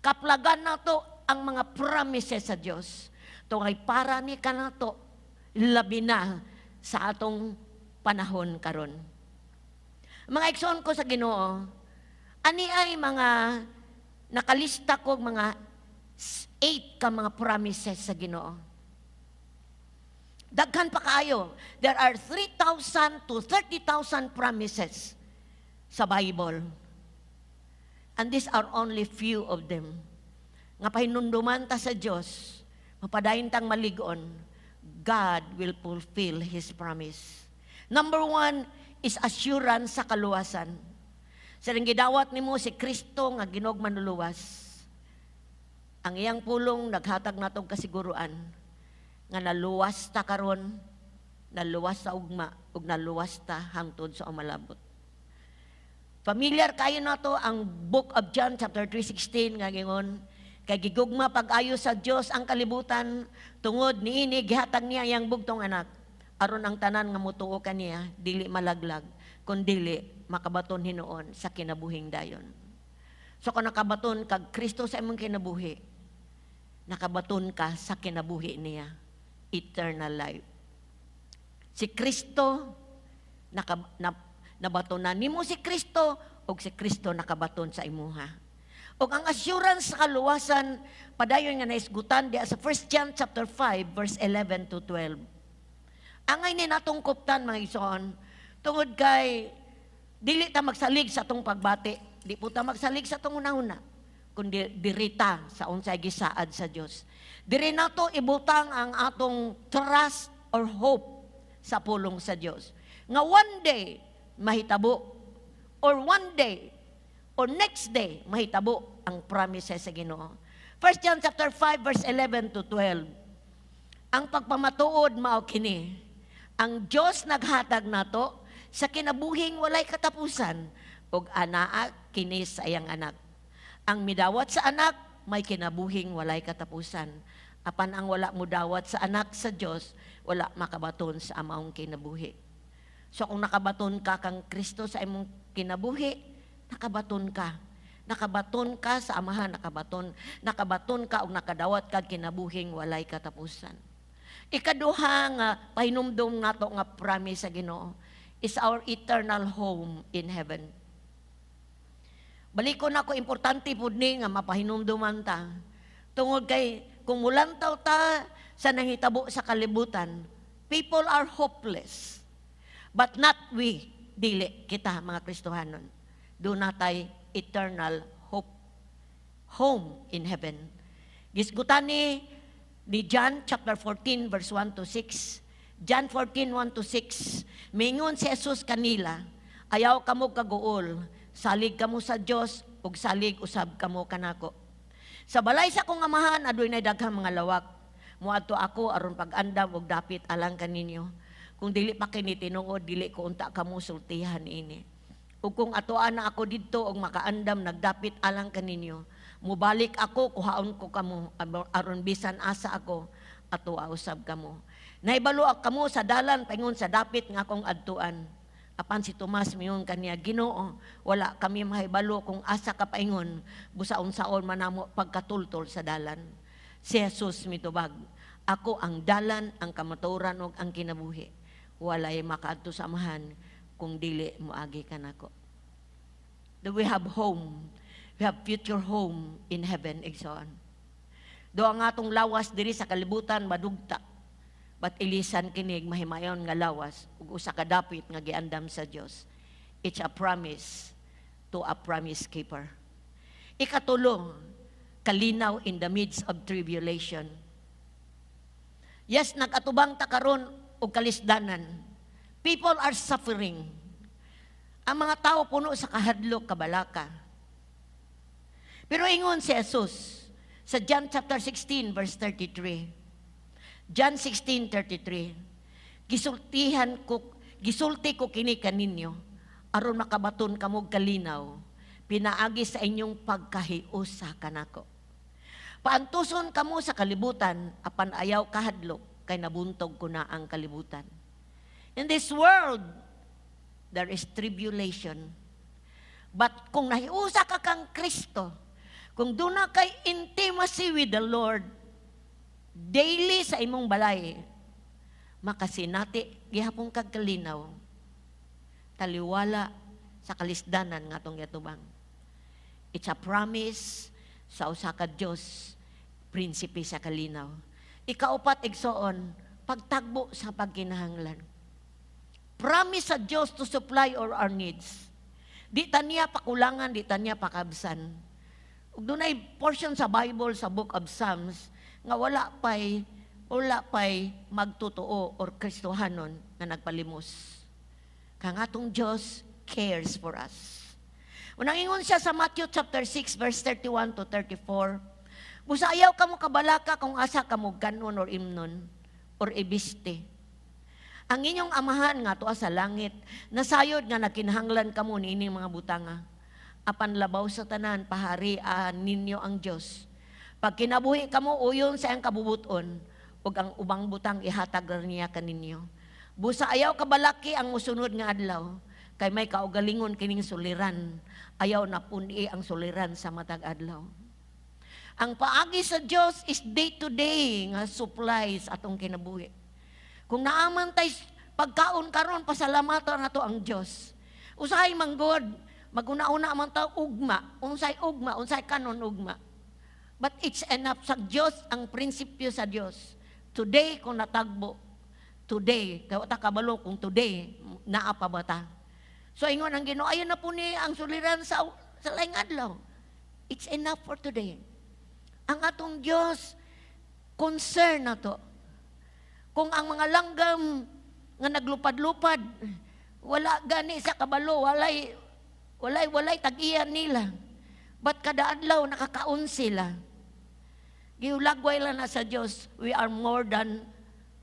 S4: Kaplagan nato ang mga promises sa Dios. Tungay para ni kanato, labi na sa atong panahon karon. Mga igsoon ko sa Ginoo, ani ay mga nakalista ko mga eight ka mga promises sa Ginoo. Daghan pa kaayo. There are 3,000 to 30,000 promises sa Bible. And these are only few of them. Nga pahinumduman ta sa Dios, mapadayon tang malig-on, God will fulfill His promise. Number one is assurance sa kaluwasan. Sa gidawat nimo si Kristo nga Ginoo ug manluluwas, ang iyang pulong naghatag natong kasiguruan nga naluwas ta karon, naluwas sa ugma, ug naluwas ta hangtod sa umalabot. Familiar kayo nato ang Book of John chapter 3:16 nga gingon, "Kay gigugma pag-ayo sa Dios ang kalibutan, tungod niini gihatag niya iyang bugtong anak, aron ang tanan nga motuo kaniya dili malaglag kundili makabaton hinuon sa kinabuhing dayon." So kung nakabaton kag Kristo sa imong kinabuhi, nakabaton ka sa kinabuhi niya, eternal life. Si Kristo nabatonan nimo si Kristo ug si Kristo nakabaton sa imuha. Ug ang assurance sa kaluwasan padayon nga naisgutan diha sa 1 John chapter 5 verse 11 to 12. Angay ni natong kuptan, mga igsoon, tungod kay dili ta magsalig sa atong pagbati, di po ta magsalig sa atong hunahuna, kundi dirita sa unsay gisaad sa Dios. Diri nato ibutang ang atong trust or hope sa pulong sa Dios. Nga one day mahitabo or one day or next day mahitabo ang promises sa Ginoo. 1 John chapter 5 verse 11 to 12. "Ang pagpamatuod mao kini: ang Dios naghatag nato sa kinabuhing walay katapusan ug anaa kini sa iyang anak. Ang midawat sa anak may kinabuhing walay katapusan. Apan ang wala mudawat sa anak sa Dios, wala makabaton sa among kinabuhi." So kung nakabaton ka kang Kristo sa imong kinabuhi, nakabaton ka. Nakabaton ka sa Amahan, nakabaton ka og nakadawat kag kinabuhing walay katapusan. Ikaduha nga pahinumdum nato nga promise sa Ginoo is our eternal home in heaven. Balikon ako, importante pud ni nga mapahinumduman ta. Tungod kay kung mulantaw ta sa nangitabo sa kalibutan, people are hopeless. But not we, dili kita mga Kristohanon. Duna tay eternal hope, home in heaven. Gisgutan ni John chapter 14 verse 1 to 6. John 14, 1 to 6. Mingon si Jesus kanila, "Ayaw kamo kaguol, salig kamo sa Dios ug salig usab kamo kanako. Sa balay sa akong amahan adunay daghang mga lawak. Moadto ako aron pag-andam og dapit alang kaninyo. Kung dili pa kini tinuod, dili ko unta kamo sultihan ini. Ug kung atoan na ako didto og makaandam nagdapit alang kaninyo, mubalik ako, kuhaon ko kamo aron bisan asa ako, atoa usab kamo. Nahibalo kamo sa dalan paingon sa dapit nga akong adtuan. Apan si Tomas miingon kaniya, "Ginoo, wala kami mahibalo kung asa ka paingon, busa unsaon man namo pagkatultol sa dalan?" Si Jesus mitubag, "Ako ang dalan, ang kamatuoran ug ang kinabuhi. Walay makaadto sa Amahan kung dili moagi kanako." Do we have home? We have future home in heaven, igsoon. Do ang atong lawas diri sa kalibutan madugta. But ilisan kinig mahimayon nga lawas ug usa ka dapit nga giandam sa Dios. It's a promise to a promise keeper. Ikatulo, kalinaw in the midst of tribulation. Yes, nagatubang ta karon og kalisdanan. People are suffering. Ang mga tao puno sa kahadlok, kabalaka. Pero ingon si Jesus sa John chapter 16 verse 33. John 16:33. Gisulti ko kini kaninyo aron makabaton kamo kalinaw pinaagi sa inyong pagkahiusa kanako. Paantuson kamo sa kalibutan, apan ayaw kahadlok kay nabuntog ko na ang kalibutan. In this world there is tribulation. But kung nahiusa ka kang Kristo, kung duna kay intimacy with the Lord, daily sa imong balay, makasinati gihapon kag kalinaw, taliwala sa kalisdanan nga atong giatubang. It's a promise sa usa ka Dios, prinsipe sa kalinaw. Ikaupat, igsoon, pagtagbo sa pagkinahanglan. Promise sa Dios to supply all our needs. Di ta niya pakulangan, di ta niya pakabsan. Ug dunay portion sa Bible sa Book of Psalms nga wala pay magtotoo or Kristohanon nga nagpalimos. Kang atong Dios cares for us. Unang ingon siya sa Matthew chapter 6 verse 31 to 34, "Busa ayaw kamo kabalaka kung asa kamo kanon or imnon or ibiste. Ang inyong amahan nga tuwa sa langit, nasayod nga nagkinahanglan kamo niining mga butanga. Apan labaw sa tanan, paharian ninyo ang Dios. Pagkinabuhi kamo uyon sa iyang kabubuton, ug ang ubang butang ihatag ra niya kaninyo. Busa ayaw kabalaki ang musunod nga adlaw, kay may kaugalingon kining suliran. Ayaw na pun-i ang suliran sa matag adlaw." Ang paagi sa Dios is day to day nga supplies atong kinabuhi. Kung naaman tay pagkaon karon, pasalamatan nato ang Dios. Usahay manggod, maguna-una man ta ugma, unsay ugma, unsay kanon ugma. But it's enough sa Dios, ang prinsipyo sa Dios. Today kung natagbo, today, kay ta kabalo kung today naa pa ba ta. So ingon ang Ginoo, ayaw na pun-i ang suliran sa laing adlaw. It's enough for today. Ang atong Dios concern na to. Kung ang mga langgam nga naglupad-lupad, wala gani sa kabalo, walay tag-iyan nila. But kada adlaw nakakaon sila. Gihulagway lang na sa Dios, we are more than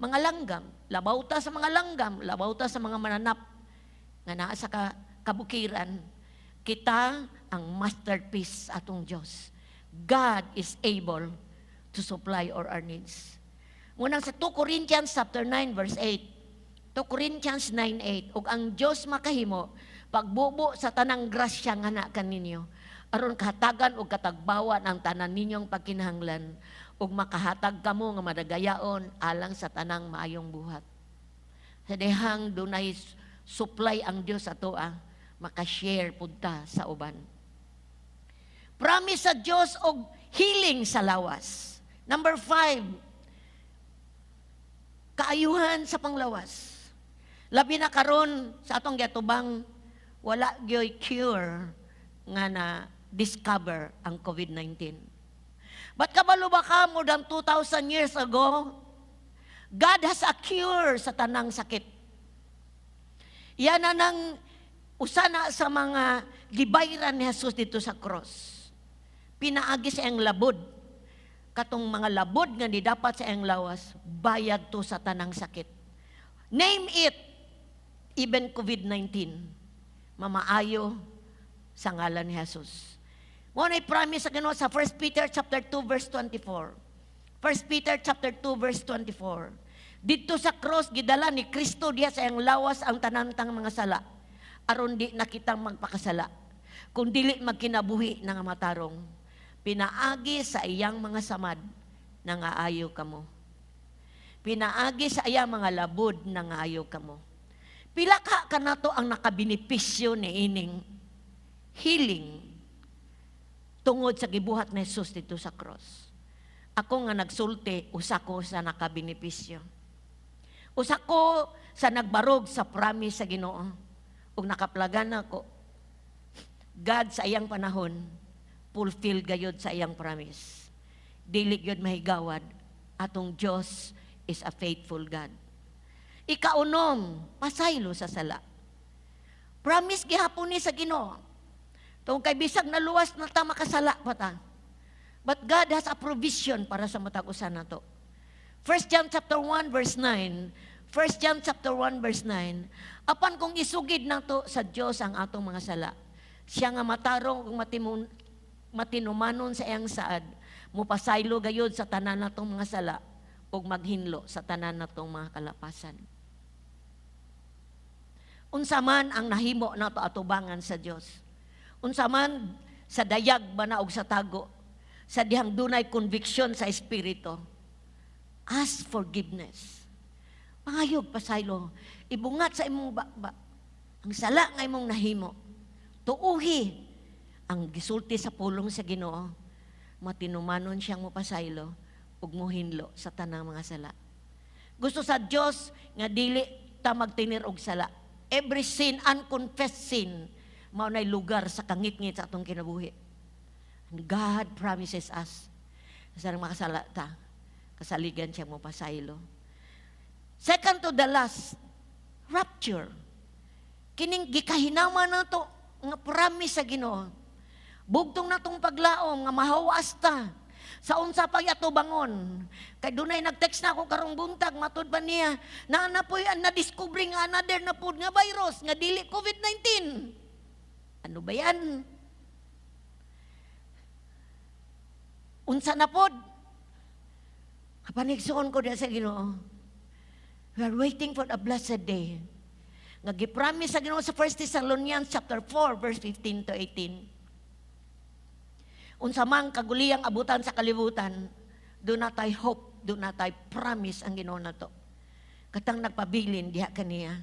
S4: mga langgam. Labaw ta sa mga langgam, labaw ta sa mga mananap nga naa sa kabukiran. Kita ang masterpiece atong Dios. God is able to supply all our needs. Munang sa 2 Corinthians chapter 9 verse 8. 2 Corinthians 9:8, "Ug ang Dios makahimo pagbubo sa tanang grasya nga na kaninyo aron kahatagan og katagbawan ang tanan ninyong pagkinahanglan ug makahatag kamo nga madagayaon alang sa tanang maayong buhat." Sa dihang dunay supply ang Dios atoa, maka-share pud ta sa uban. Promise sa Dios og healing sa lawas. Number 5, kaayuhan sa panglawas. Labi na karon sa atong giatubang, wala gyoy cure nga na discover ang COVID-19. But kabalo ba ka, more than 2,000 years ago, God has a cure sa tanang sakit. Yan na nang usa na sa mga gibayran ni Jesus dito sa cross. Pinaagi sa iyang labod. Katong mga labod nga ni dapat sa iyang lawas, bayad to sa tanang sakit. Name it, even COVID-19, mamaayo sa ngalan ni Jesus. Mao na promise sa Ginoo sa 1 Peter chapter 2 verse 24. 1 Peter chapter 2 verse 24. Didto sa cross, gidala ni Kristo diha sa iyang lawas ang tanan tang mga sala aron di na kitang magpakasala kung dili magkinabuhi nga matarong. Pinaagi sa iyang mga samad, nangaayo kamo. Pinaagi sa iyang mga labod, nangaayo kamo. Pila ka kanato ang nakabenepisyo ni ining healing tungod sa gibuhat ni Jesus didto sa cross? Ako nga nagsulti, usa ko sa nakabenepisyo. Usa ko sa nagbarog sa promise sa Ginoo. Ug nakaplagan ako. God sa iyang panahon, fulfill gayod sa iyang promise. Dili gyud mahigawad. Atong Dios is a faithful God. Ikaunom, pasaylo sa sala. Promise gihapon ni sa Ginoo. Tungod kay bisag naluwas na ta, makasala pa ta. But God has a provision para sa matag usa nato. 1 John chapter 1 verse 9. 1 John chapter 1 verse 9. Apan kung isugid nato sa Dios ang atong mga sala, siya nga matarong ug matinumanon sa iyang saad, mupasaylo gayud sa tanan natong mga sala ug maghinlo sa tanan natong mga kalapasan. Unsa man ang nahimo nato atubangan sa Dios, unsa man, sa dayag ba na og sa tago, sa dihang dunay conviction sa espiritu, ask forgiveness. Pangayog pasaylo, ibungat sa imong baba ang sala nga imong nahimo. Tuuhi ang gisulti sa pulong sa Ginoo, matinumanon siyang mopasaylo ug muhinlo sa tanang mga sala. Gusto sa Dios nga dili ta magtinir og sala. Every sin, unconfessed sin, mao nay lugar sa kangitngit sa atong kinabuhi. And God promises us, sa makasala ta, kasaligan siya mo pasaylo. Second to the last, rapture. Kining gikahinama nato nga promise sa Ginoo. Bugtong natong paglaom nga mahawas ta sa unsa pa'y atubangon. Kay dunay nag-text na ako karong buntag, matud pa niya, na na po'y na-discover nga another na pud nga virus nga dili COVID-19. Ano ba yan? Unsa na pod? Kapanigsoon ko diya sa Ginoo. We are waiting for a blessed day. Nga gipromise sa Ginoo sa 1 Thessalonians chapter 4 verse 15 to 18. Unsa mang kaguliyang abutan sa kalibutan, duna tay hope, duna tay promise ang Ginoo nato. Katang nagpabilin diha kaniya.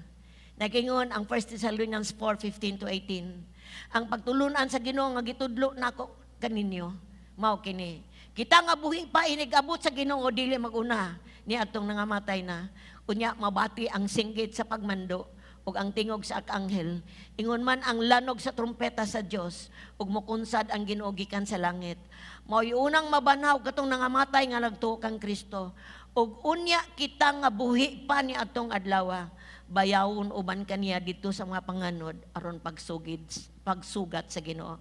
S4: Nagingon ang 1 Thessalonians 4:15 to 18. Ang pagtulunan sa Ginoo nga gitudlo nako kaninyo, mao kini. Kita nga buhi pa inig-abot sa Ginoo dili maguna ni atong nangamatay na. Unya mabati ang singgit sa pagmando ug ang tingog sa arkanghel. Ingon man ang lanog sa trumpeta sa Dios ug mokunsad ang Ginoo gikan sa langit. Mao'y unang mabanhaw katong nangamatay nga nagtuo kang Kristo. Ug unya kita nga buhi pa ni atong adlaw, bayawon uban kaniya didto sa mga panganod aron pagsugat sa Ginoo.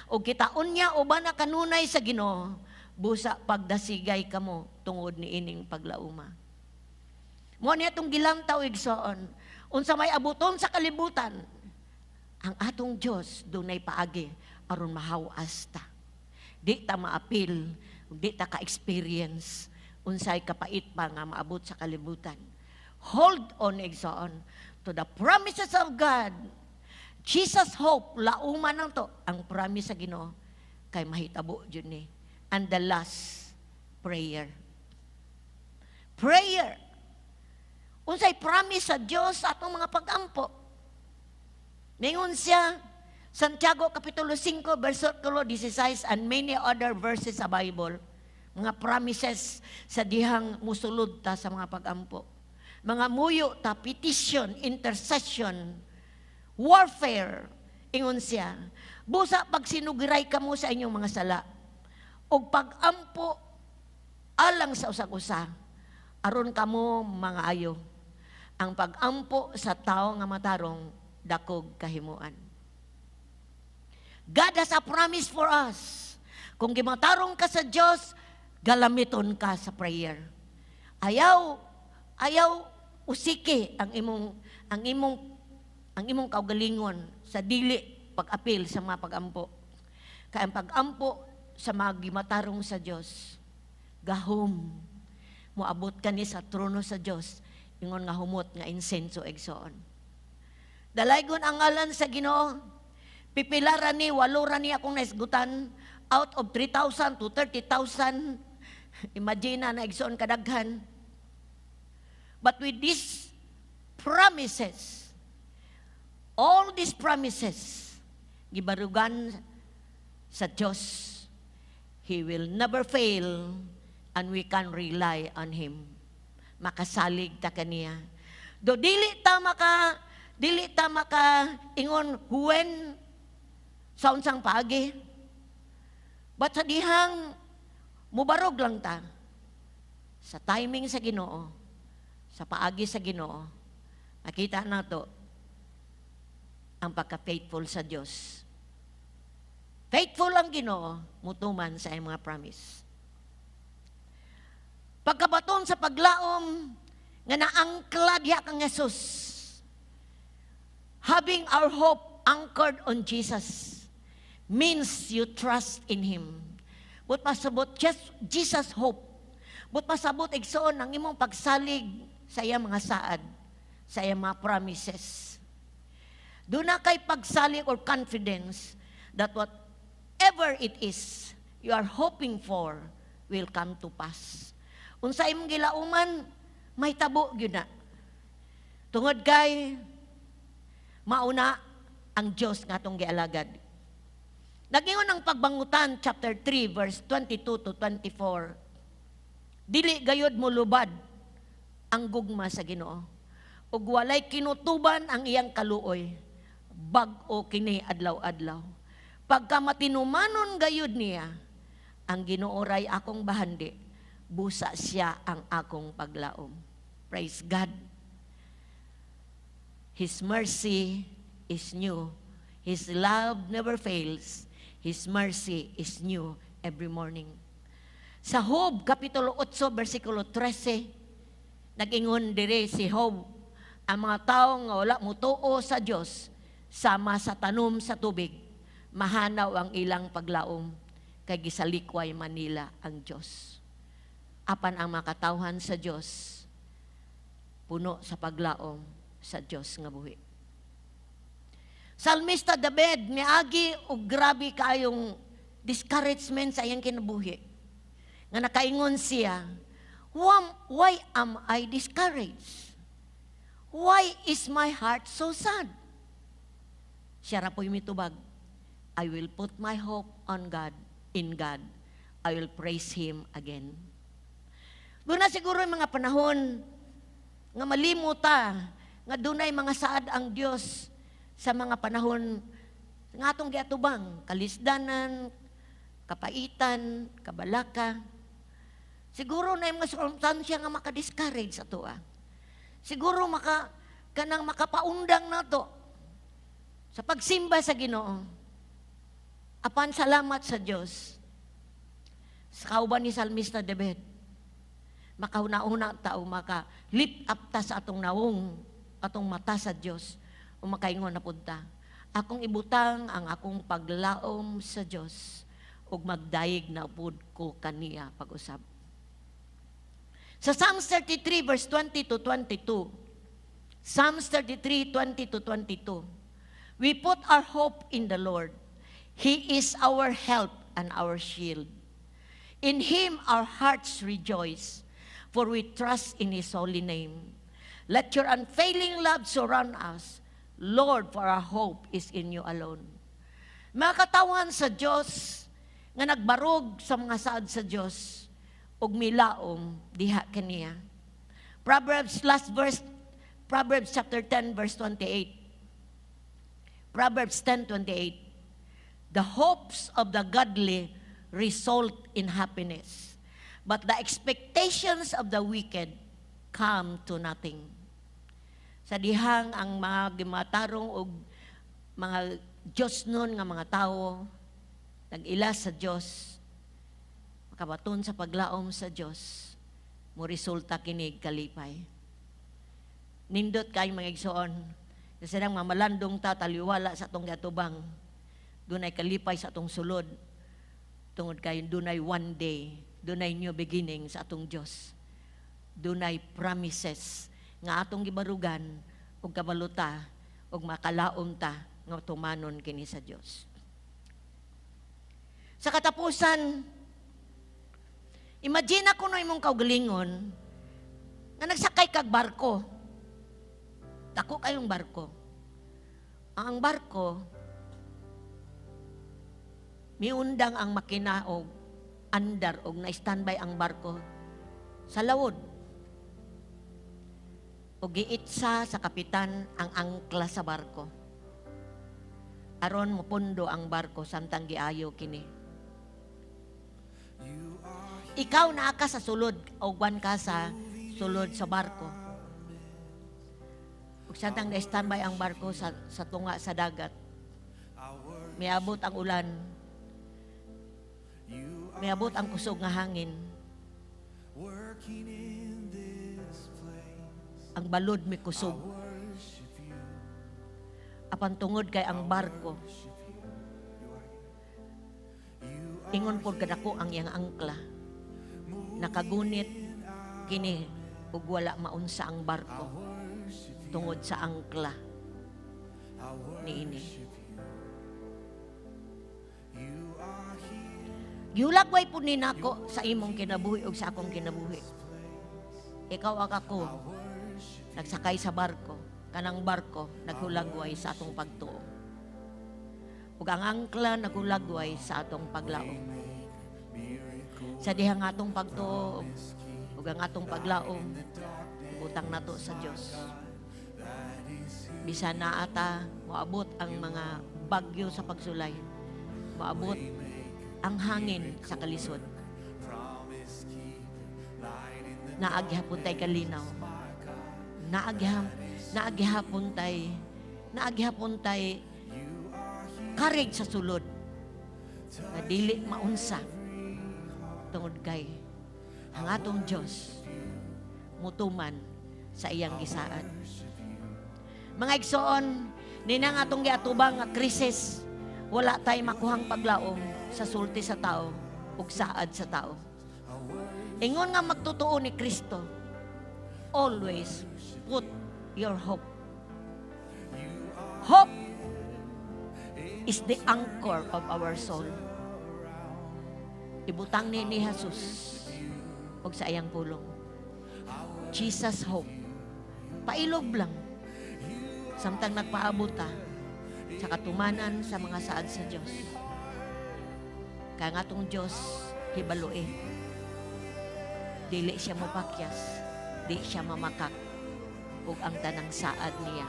S4: Ug kita unya uban na kanunay sa Ginoo, busa pagdasigay kamo tungod ni ining paglauma. Mo ni atong gilantaw, igsoon. Unsa may abuton sa kalibutan, ang atong Dios dunay paagi aron mahawas ta. Di ta maapil, di ta ka-experience unsay kapait pa nga maabot sa kalibutan. Hold on, igsoon, to the promises of God. Jesus hope, lauma nang to, ang promise sa Ginoo kay mahitabo jud ni. And the last, prayer. Prayer. Unsay promise sa Dios sa atong mga pag-ampo? Ningon siya, Santiago Kapitulo 5, versikulo 16 and many other verses sa Bible. Mga promises sa dihang musulod ta sa mga pag-ampo. Mga muyo ta, petition, intercession, warfare, ingon siya. Busa pagsinugiray kamo sa inyong mga sala, ug pag-ampo alang sa usag-usa, aron kamo mga ayo. Ang pag-ampo sa tao nga matarong, dakog kahimuan. God has a promise for us. Kung gimatarong ka sa Diyos, Galamiton ka sa prayer. Ayaw, ayaw usiki ang imong kaugalingon sa dili pag-apil sa mga pagampo. Kay ang pagampo sa mga gimatarong sa Dios, gahom, moabot kani sa trono sa Dios ingon nga humot nga insenso, igsoon. Dalaygon ang ngalan sa Ginoo. Pipila ra ni, walo ra ni akong naisgutan out of 3,000 to 30,000. Imagine na, igsoon, kadaghan. But with these promises, all these promises, gibarugan sa Diyos, He will never fail and we can rely on Him. Makasalig ta kaniya. Do dili ta maka ingon when, sa unsang paagi. But sa dihang mubarog lang ta sa timing sa Ginoo, sa paagi sa Ginoo, makita nato ang pagka-faithful sa Dios. Faithful ang Ginoo, mutuman sa iyang mga promise. Pagkabaton sa paglaom nga naangkla diha kang Jesus. Having our hope anchored on Jesus means you trust in Him. But pasabot, just Jesus hope. But pasabot, igsoon, ang imong pagsalig sa iyang mga saad, sa iyang mga promises. Duna kay pagsalig or confidence that whatever it is you are hoping for will come to pass. Unsa imong gilauman, mahitabo gyud na. Tungod kay mauna ang Dios nga atong gialagad. Nagingon ang Pagbangutan chapter 3 verse 22 to 24. Dili gayod molubad ang gugma sa Ginoo. Ug walay kinutuban ang iyang kaluoy. Bag-o kini adlaw-adlaw. Pagka matinumanon gayud niya, ang Ginoo ray akong bahandi, busa siya ang akong paglaom. Praise God. His mercy is new. His love never fails. His mercy is new every morning. Sa Job, Kapitulo 8, versikulo 13, nag-ingon dire si Job, ang mga tao nga wala mutuo sa Dios, sama sa tanom sa tubig, mahanaw ang ilang paglaom, kay gisalikway man nila ang Dios. Apan ang mga katawhan sa Dios, puno sa paglaom sa Dios nga buhi. Salmista David, miagi og grabe kaayong discouragement sa iyang kinabuhi. Nga nakaingon siya, Why am I discouraged? Why is my heart so sad?" Siya ra po'y mitubag, "I will put my hope on God, in God. I will praise Him again." Doon na siguro yung mga panahon nga malimuta, nga dunay mga saad ang Dios sa mga panahon nga atong giatubang, kalisdanan, kapaitan, kabalaka. Siguro na yung mga sirkumstansya nga maka-discourage sa atoa. Siguro maka kanang makapaundang nato sa pagsimba sa Ginoo. Apan salamat sa Dios. Sa kauban ni Salmista David, makahuna-huna ta o maka lift up ta sa atong nawong, atong mata sa Dios, o makaingon na pud ta, "Akong ibutang ang akong paglaom sa Dios ug magdayeg na pud ko kaniya pag-usab." Sa Psalms 33 verse 20 to 22, Psalms 33, 20 to 22, "We put our hope in the Lord. He is our help and our shield. In Him our hearts rejoice, for we trust in His holy name. Let your unfailing love surround us, Lord, for our hope is in you alone." Mga katawan sa Diyos nga nagbarog sa mga saad sa Diyos ug milaom diha kaniya. Proverbs last verse, Proverbs chapter 10 verse 28. Proverbs 10:28. "The hopes of the godly result in happiness, but the expectations of the wicked come to nothing." Sa dihang ang mga gimatarong og mga Diyos nun nga mga tao, nag-ila sa Diyos, Makabaton sa paglaom sa Dios, mo resulta kini kalipay. Nindot kay, mga igsoon, kasi nang mamalandong ta taliwala sa atong giatubang, dunay kalipay sa atong sulod tungod kay dunay one day, dunay new beginning sa atong Dios. Dunay promises nga atong gibarugan ug kabaluta ug makalaom ta nga tumanon kini sa Dios. Sa katapusan, imagine ako no imong kaugalingon nga nagsakay kag barko. Dako kayong barko. Ang barko, miundang ang makina og andar og na-standby ang barko sa lawod. O giitsa sa kapitan ang angkla sa barko aron mopundo ang barko samtang giayo kini. Ikaw naa ka sa sulod o uban ka sa sulod sa barko. Ug samtang na-standby ang barko sa tunga sa dagat, miabot ang ulan, miabot ang kusog nga hangin, ang balod mikusog. Apan tungod kay ang barko, ingon pod kadako ang iyang angkla, nakagunit kini ug wala maunsa ang barko tungod sa angkla niini. Gihulagway po ni nako sa imong kinabuhi ug sa akong kinabuhi. Ikaw ag ako nagsakay sa barko, kanang barko naghulagway sa atong pagtuo. Ug ang angkla naghulagway sa atong paglaom. Sa dihang atong pagtuo ug ang atong paglaom, butang nato sa Dios. Bisan naa ta moabot ang mga bagyo sa pagsulay, moabot ang hangin sa kalisod, naa gihapon tay kalinaw. Naa gihapon tay courage sa sulod nga dili maunsa tungod kay ang atong Dios mutuman sa iyang gisaad. Mga igsoon, nina nga atong giatubang nga krisis, wala tay makuhang paglaom sa sulti sa tao ug saad sa tao. Ingon nga magtotoo ni Kristo, always put your hope. Hope is the anchor of our soul. Ibutang ni Jesus ug sa iyang pulong. Jesus hope. Pailob lang. Samtang nagpaabot ta sa katumanan sa mga saad sa Dios. Kaya nga atong Dios hibalue. Dili siya mopakyas, di siya mamakak ug ang tanang saad niya,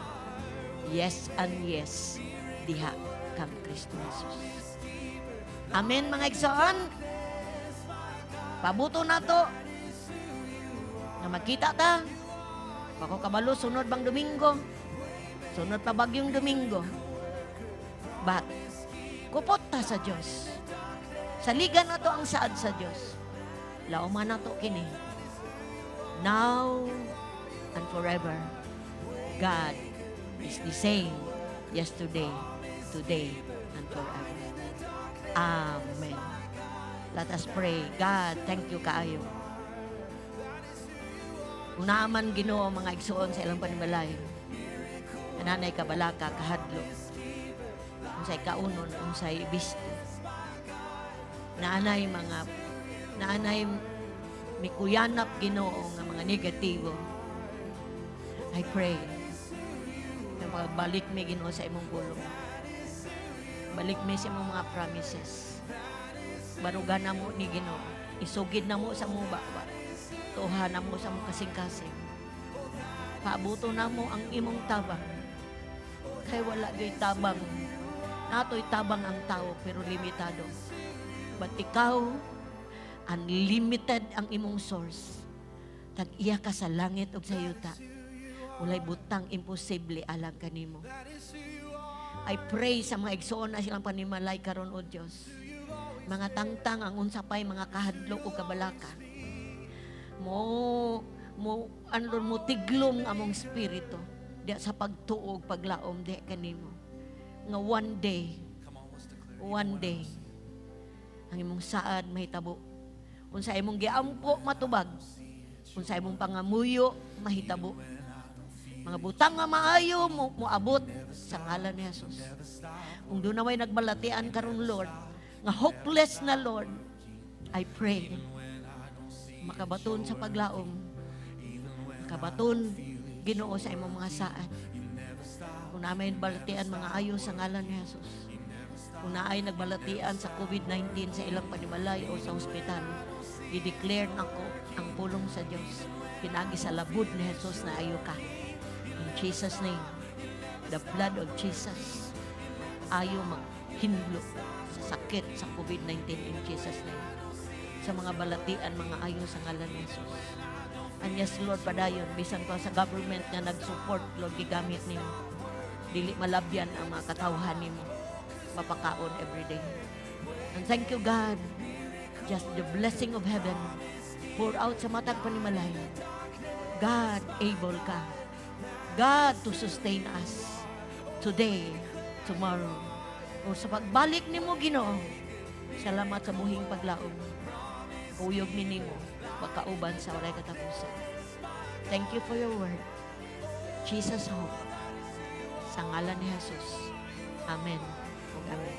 S4: yes and yes diha kang Kristo Jesus. Amen, mga igsoon. Pabuto nato nga magkita ta. Bako kabalo sunod bang Domingo? Sunod pa bagyong Domingo. But, kupot ta sa Diyos. Saligan na to ang saad sa Diyos. Lauman na to kini. Now and forever, God is the same yesterday, today, and forever. Amen. Let us pray. God, thank you kaayo. Unaman, Ginoo, mga igsoon sa ilang panimalay. Ananay kabalaka, kahadlok. Unsay kaunon, unsay bisto. Naanay mikuyanap, Ginoo, nga mga negatibo. I pray na magbalik mi, Ginoo, sa imong pulong. Balik mi sa imong mga promises. Baruga na mo ni, Ginoo. Isugid na mo sa imong baba. Tuha na mo sa imong kasing-kasing. Paabuto na mo ang imong tabang. Kay wala gyud tabang. Nato'y tabang ang tao pero limitado. But ikaw, unlimited ang imong source. Tag-iya ka sa langit ug sa yuta. Walay butang imposible alang kanimo. I pray sa mga igsoon na silang panimalay karon, O Dios. Mga tangtang ang unsa pay mga kahadlok o kabalaka. Mo mo anlon mo tiglom among espiritu diya sa pagtuo ug paglaom diha kanimo. Nga one day ang imong saad mahitabo. Unsa imong giampo matubag. Unsa imong pangamuyo mahitabo. Mga butang nga maayo mo moabot sa ngalan ni Jesus. Kung duna may nagbalatian karon, Lord, nga hopeless na, Lord, I pray makabaton sa paglaom. Makabaton, Ginoo, sa imong mga saad. Kung naa may balatian mga ayo sa ngalan ni Jesus. Kung naay nagbalatian sa COVID-19 sa ilang panimalay o sa ospital, i-declare nako ang pulong sa Dios. Pinagi sa labud ni Jesus na ayo ka. In Jesus' name, the blood of Jesus, ayo maghinlo sa sakit sa COVID-19 in Jesus' name. Sa mga balatian, mga ayo sa ngalan ni Jesus. And yes, Lord, padayon, bisan pa sa government nga nag-support, Lord, gigamit nimo. Dili malabyan ang mga katawhan nimo. Mapakaon every day. And thank you, God. Just the blessing of heaven pour out sa matag panimalay. God, able ka. God to sustain us today, tomorrow. O sa pagbalik nimo, Ginoo, salamat sa buhing paglaom. Kuyog mi nimo, makauban sa walay katapusan. Thank you for your word. Jesus hope. Sa ngalan ni Jesus. Amen. Ug amen.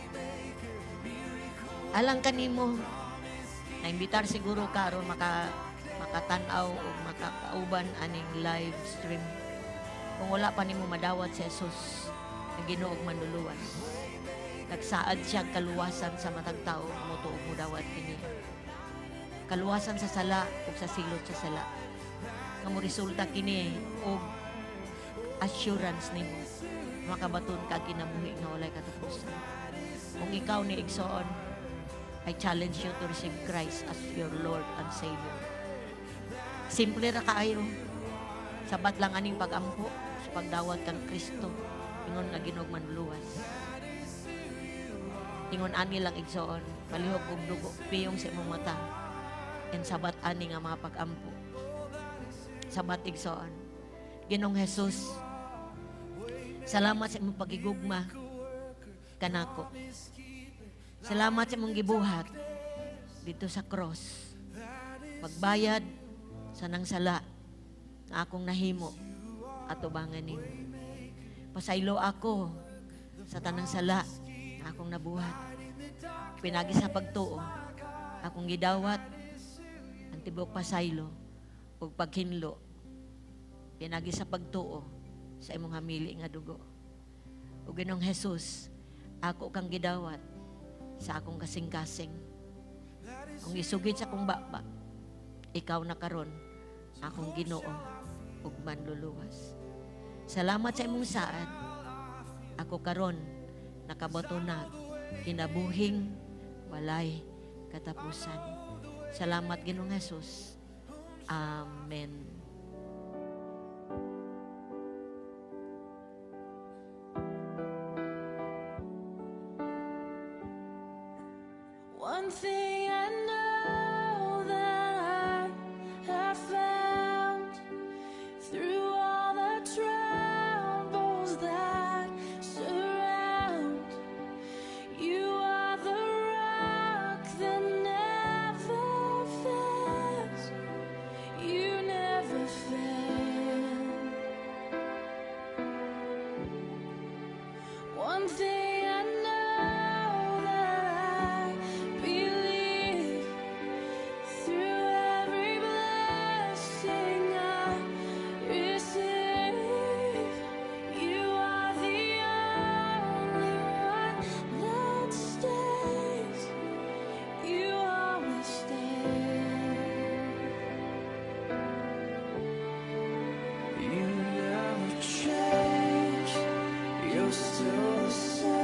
S4: Alang kanimo, naimbitar siguro ka aron makatan-aw o makakauban aning live stream. Kung wala pa nimo madawat si Jesus, ang Ginoo ug manluluwas. Nagsaad siya kaluwasan sa matag tao nga motuo ug modawat kini. Kaluwasan sa sala ug sa silot sa sala. Nga mo resulta kini og assurance nimo makabaton ka kinabuhi nga walay katapusan. Kung ikaw ni igsoon, I challenge you to receive Christ as your Lord and Savior. Simple ra kaayo. Sabat lang aning pag-ampo sa pagdawat kang Kristo. Ingon nga Ginoo manluluwas. Ingon ani lang, igsoon, palihog og dugo piyong sa imong mata. And sabat ani nga mga pag-ampo. Sabat, igsoon. Ginoong Jesus, salamat sa imong pagigugma kanako. Salamat sa imong gibuhat dito sa cross. Pagbayad sa nang sala na akong nahimo atubangan nimo. Pasaylo ako sa tanang sala na akong nabuhat. Pinagi sa pagtuo, akong gidawat ang tibok pasaylo ug paghinlo. Pinagi sa pagtuo sa imong hamili nga dugo. O Ginoong Jesus, ako kang gidawat sa akong kasing-kasing. Kung isugid sa akong baba, ikaw na karon akong Ginoo ug manluluwas. Salamat sa imong saad. Ako karon nakabaton na kinabuhing walay katapusan. Salamat, Ginoong Jesus. Amen.
S5: One thing I know that I have found through all the troubles that surround, you are the rock that never fails. You never fail. One thing I know that I believe through every blessing I receive, you are the only one that stays. You always stay.
S2: You never change, you're still the same.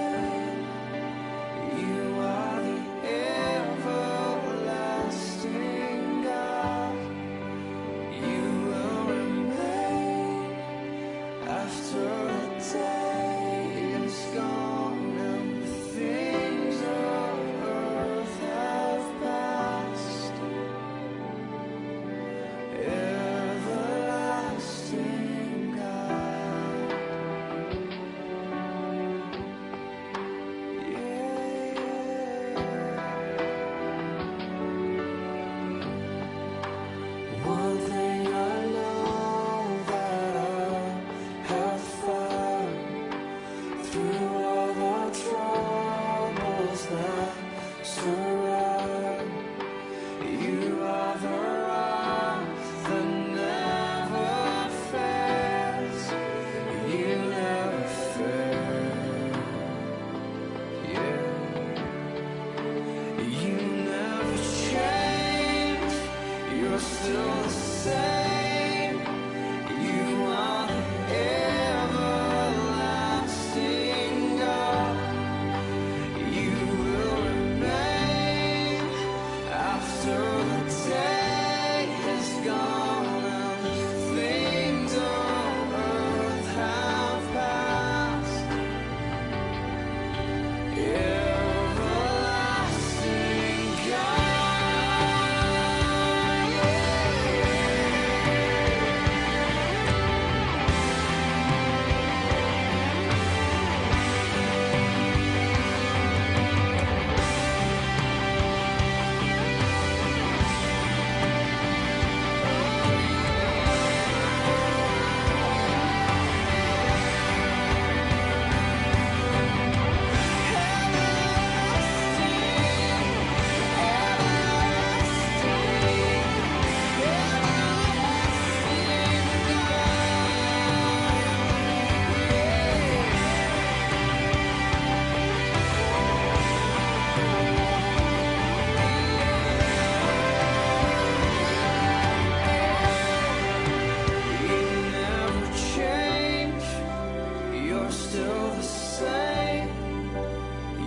S2: Still the same.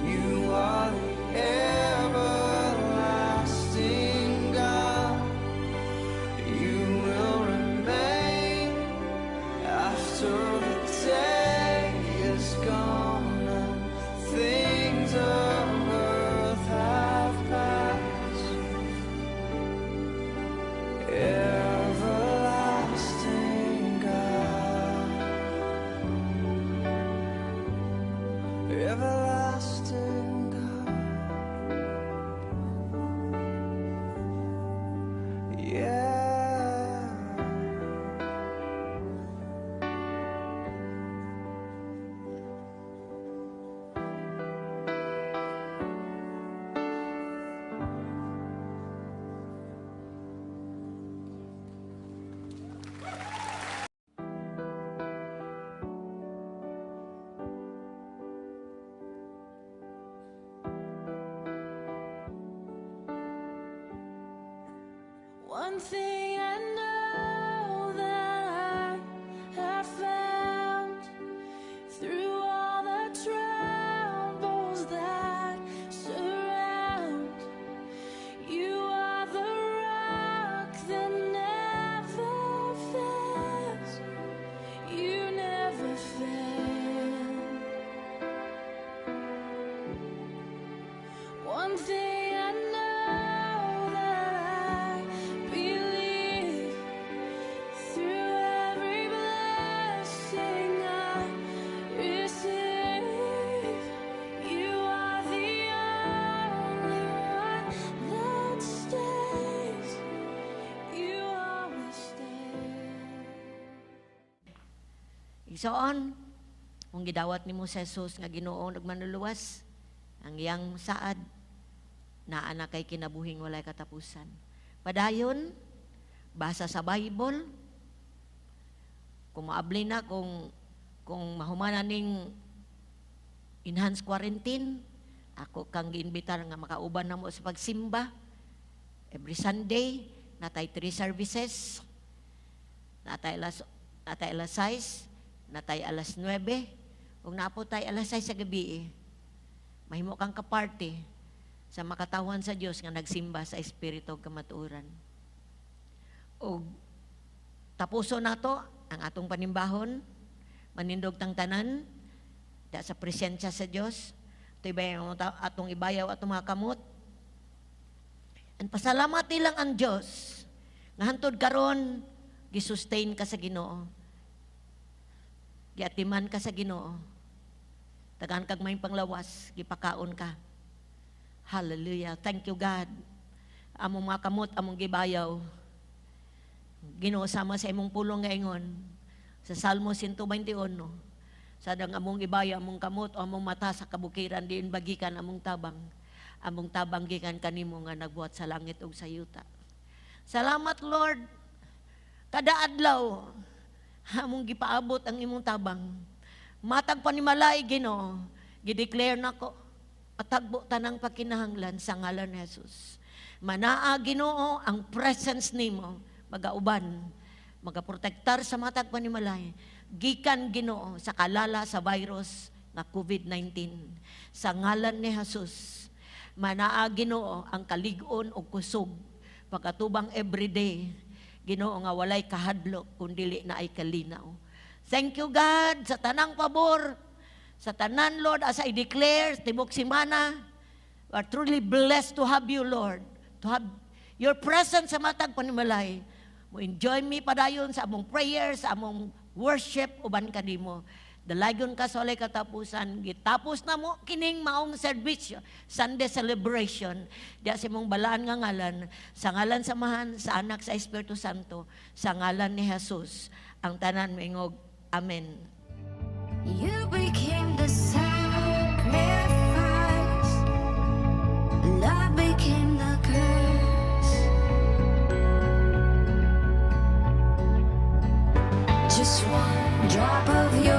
S2: You are the everlasting God. You will remain after the day is gone and things of earth have passed. Everlasting God. Everlasting God. Yeah.
S5: One thing I know that I have found through all the troubles that surround, you are the rock that never fails. You never fail. One thing I know that I believe, through every blessing I receive, you are the only one that stays. You always stay.
S4: Igsoon, kung gidawat nimo sa Jesus nga Ginoo ug Manluluwas, ang iyang saad, naa na kay kinabuhing walay katapusan. Padayon, basa sa Bible, kung maabli na, kung mahumana ning enhanced quarantine, ako kang giimbitar nga makauban na mo sa pagsimba. Every Sunday, natay three services, natay alas 6, natay alas 9, ug naa po tay alas 6 sa gabi eh. Mahimo kang kaparte sa makatawan sa Dios nga nagsimba sa espiritu ug kamatuoran. Ug tapuso nato ang atong panimbahon, manindog tang tanan da sa presensya sa Dios. Ito ibayaw atong ibayaw atong mga kamot. And pasalamat lang ang Dios nga hantod karon gisustain ka sa Ginoo. Giatiman ka sa Ginoo. Tagaan kag may panglawas, gipakaon ka. Hallelujah. Thank you, God. Among mga kamot, among gibayaw. Ginoo, sama sa imong pulong nga ingon. Sa Salmo 121, sa dang among ibayaw, among kamot, o among mata sa kabukiran, diin ba gikan among tabang. Among tabang gikan kanimo nga nagbuhat sa langit ug sa yuta. Salamat, Lord. Kada adlaw, among gipaabot ang imong tabang. Matag panimalay, Ginoo, gideclare nako matagbo tanang pakinahanglan sa ngalan ni Jesus. Manaa, Ginoo, ang presence nimo magauban, magaprotektar sa matag panimalay. Gikan, Ginoo, sa kalala sa virus nga COVID-19. Sa ngalan ni Jesus, manaa, Ginoo, ang kalig-on o kusog pagkatubang everyday. Ginoo, nga walay kahadlok kung dili na ay kalinaw. Thank you, God, sa tanang pabor, sa tanan, Lord, as I declare, tibok simana, we are truly blessed to have you, Lord, to have your presence sa matag panimalay. Mo enjoy mi padayon sa among prayers, sa among worship, uban kanimo. Dalaygon ka sa walay katapusan, gitapos na mo kining maong serbisyo, Sunday celebration, diya sa imong balaan nga ngalan, sa ngalan sa Amahan, sa Anak, sa Espiritu Santo, sa ngalan ni Jesus, ang tanan moingog. Amen.
S5: You became the sacrifice. Love became the curse. Just one drop of your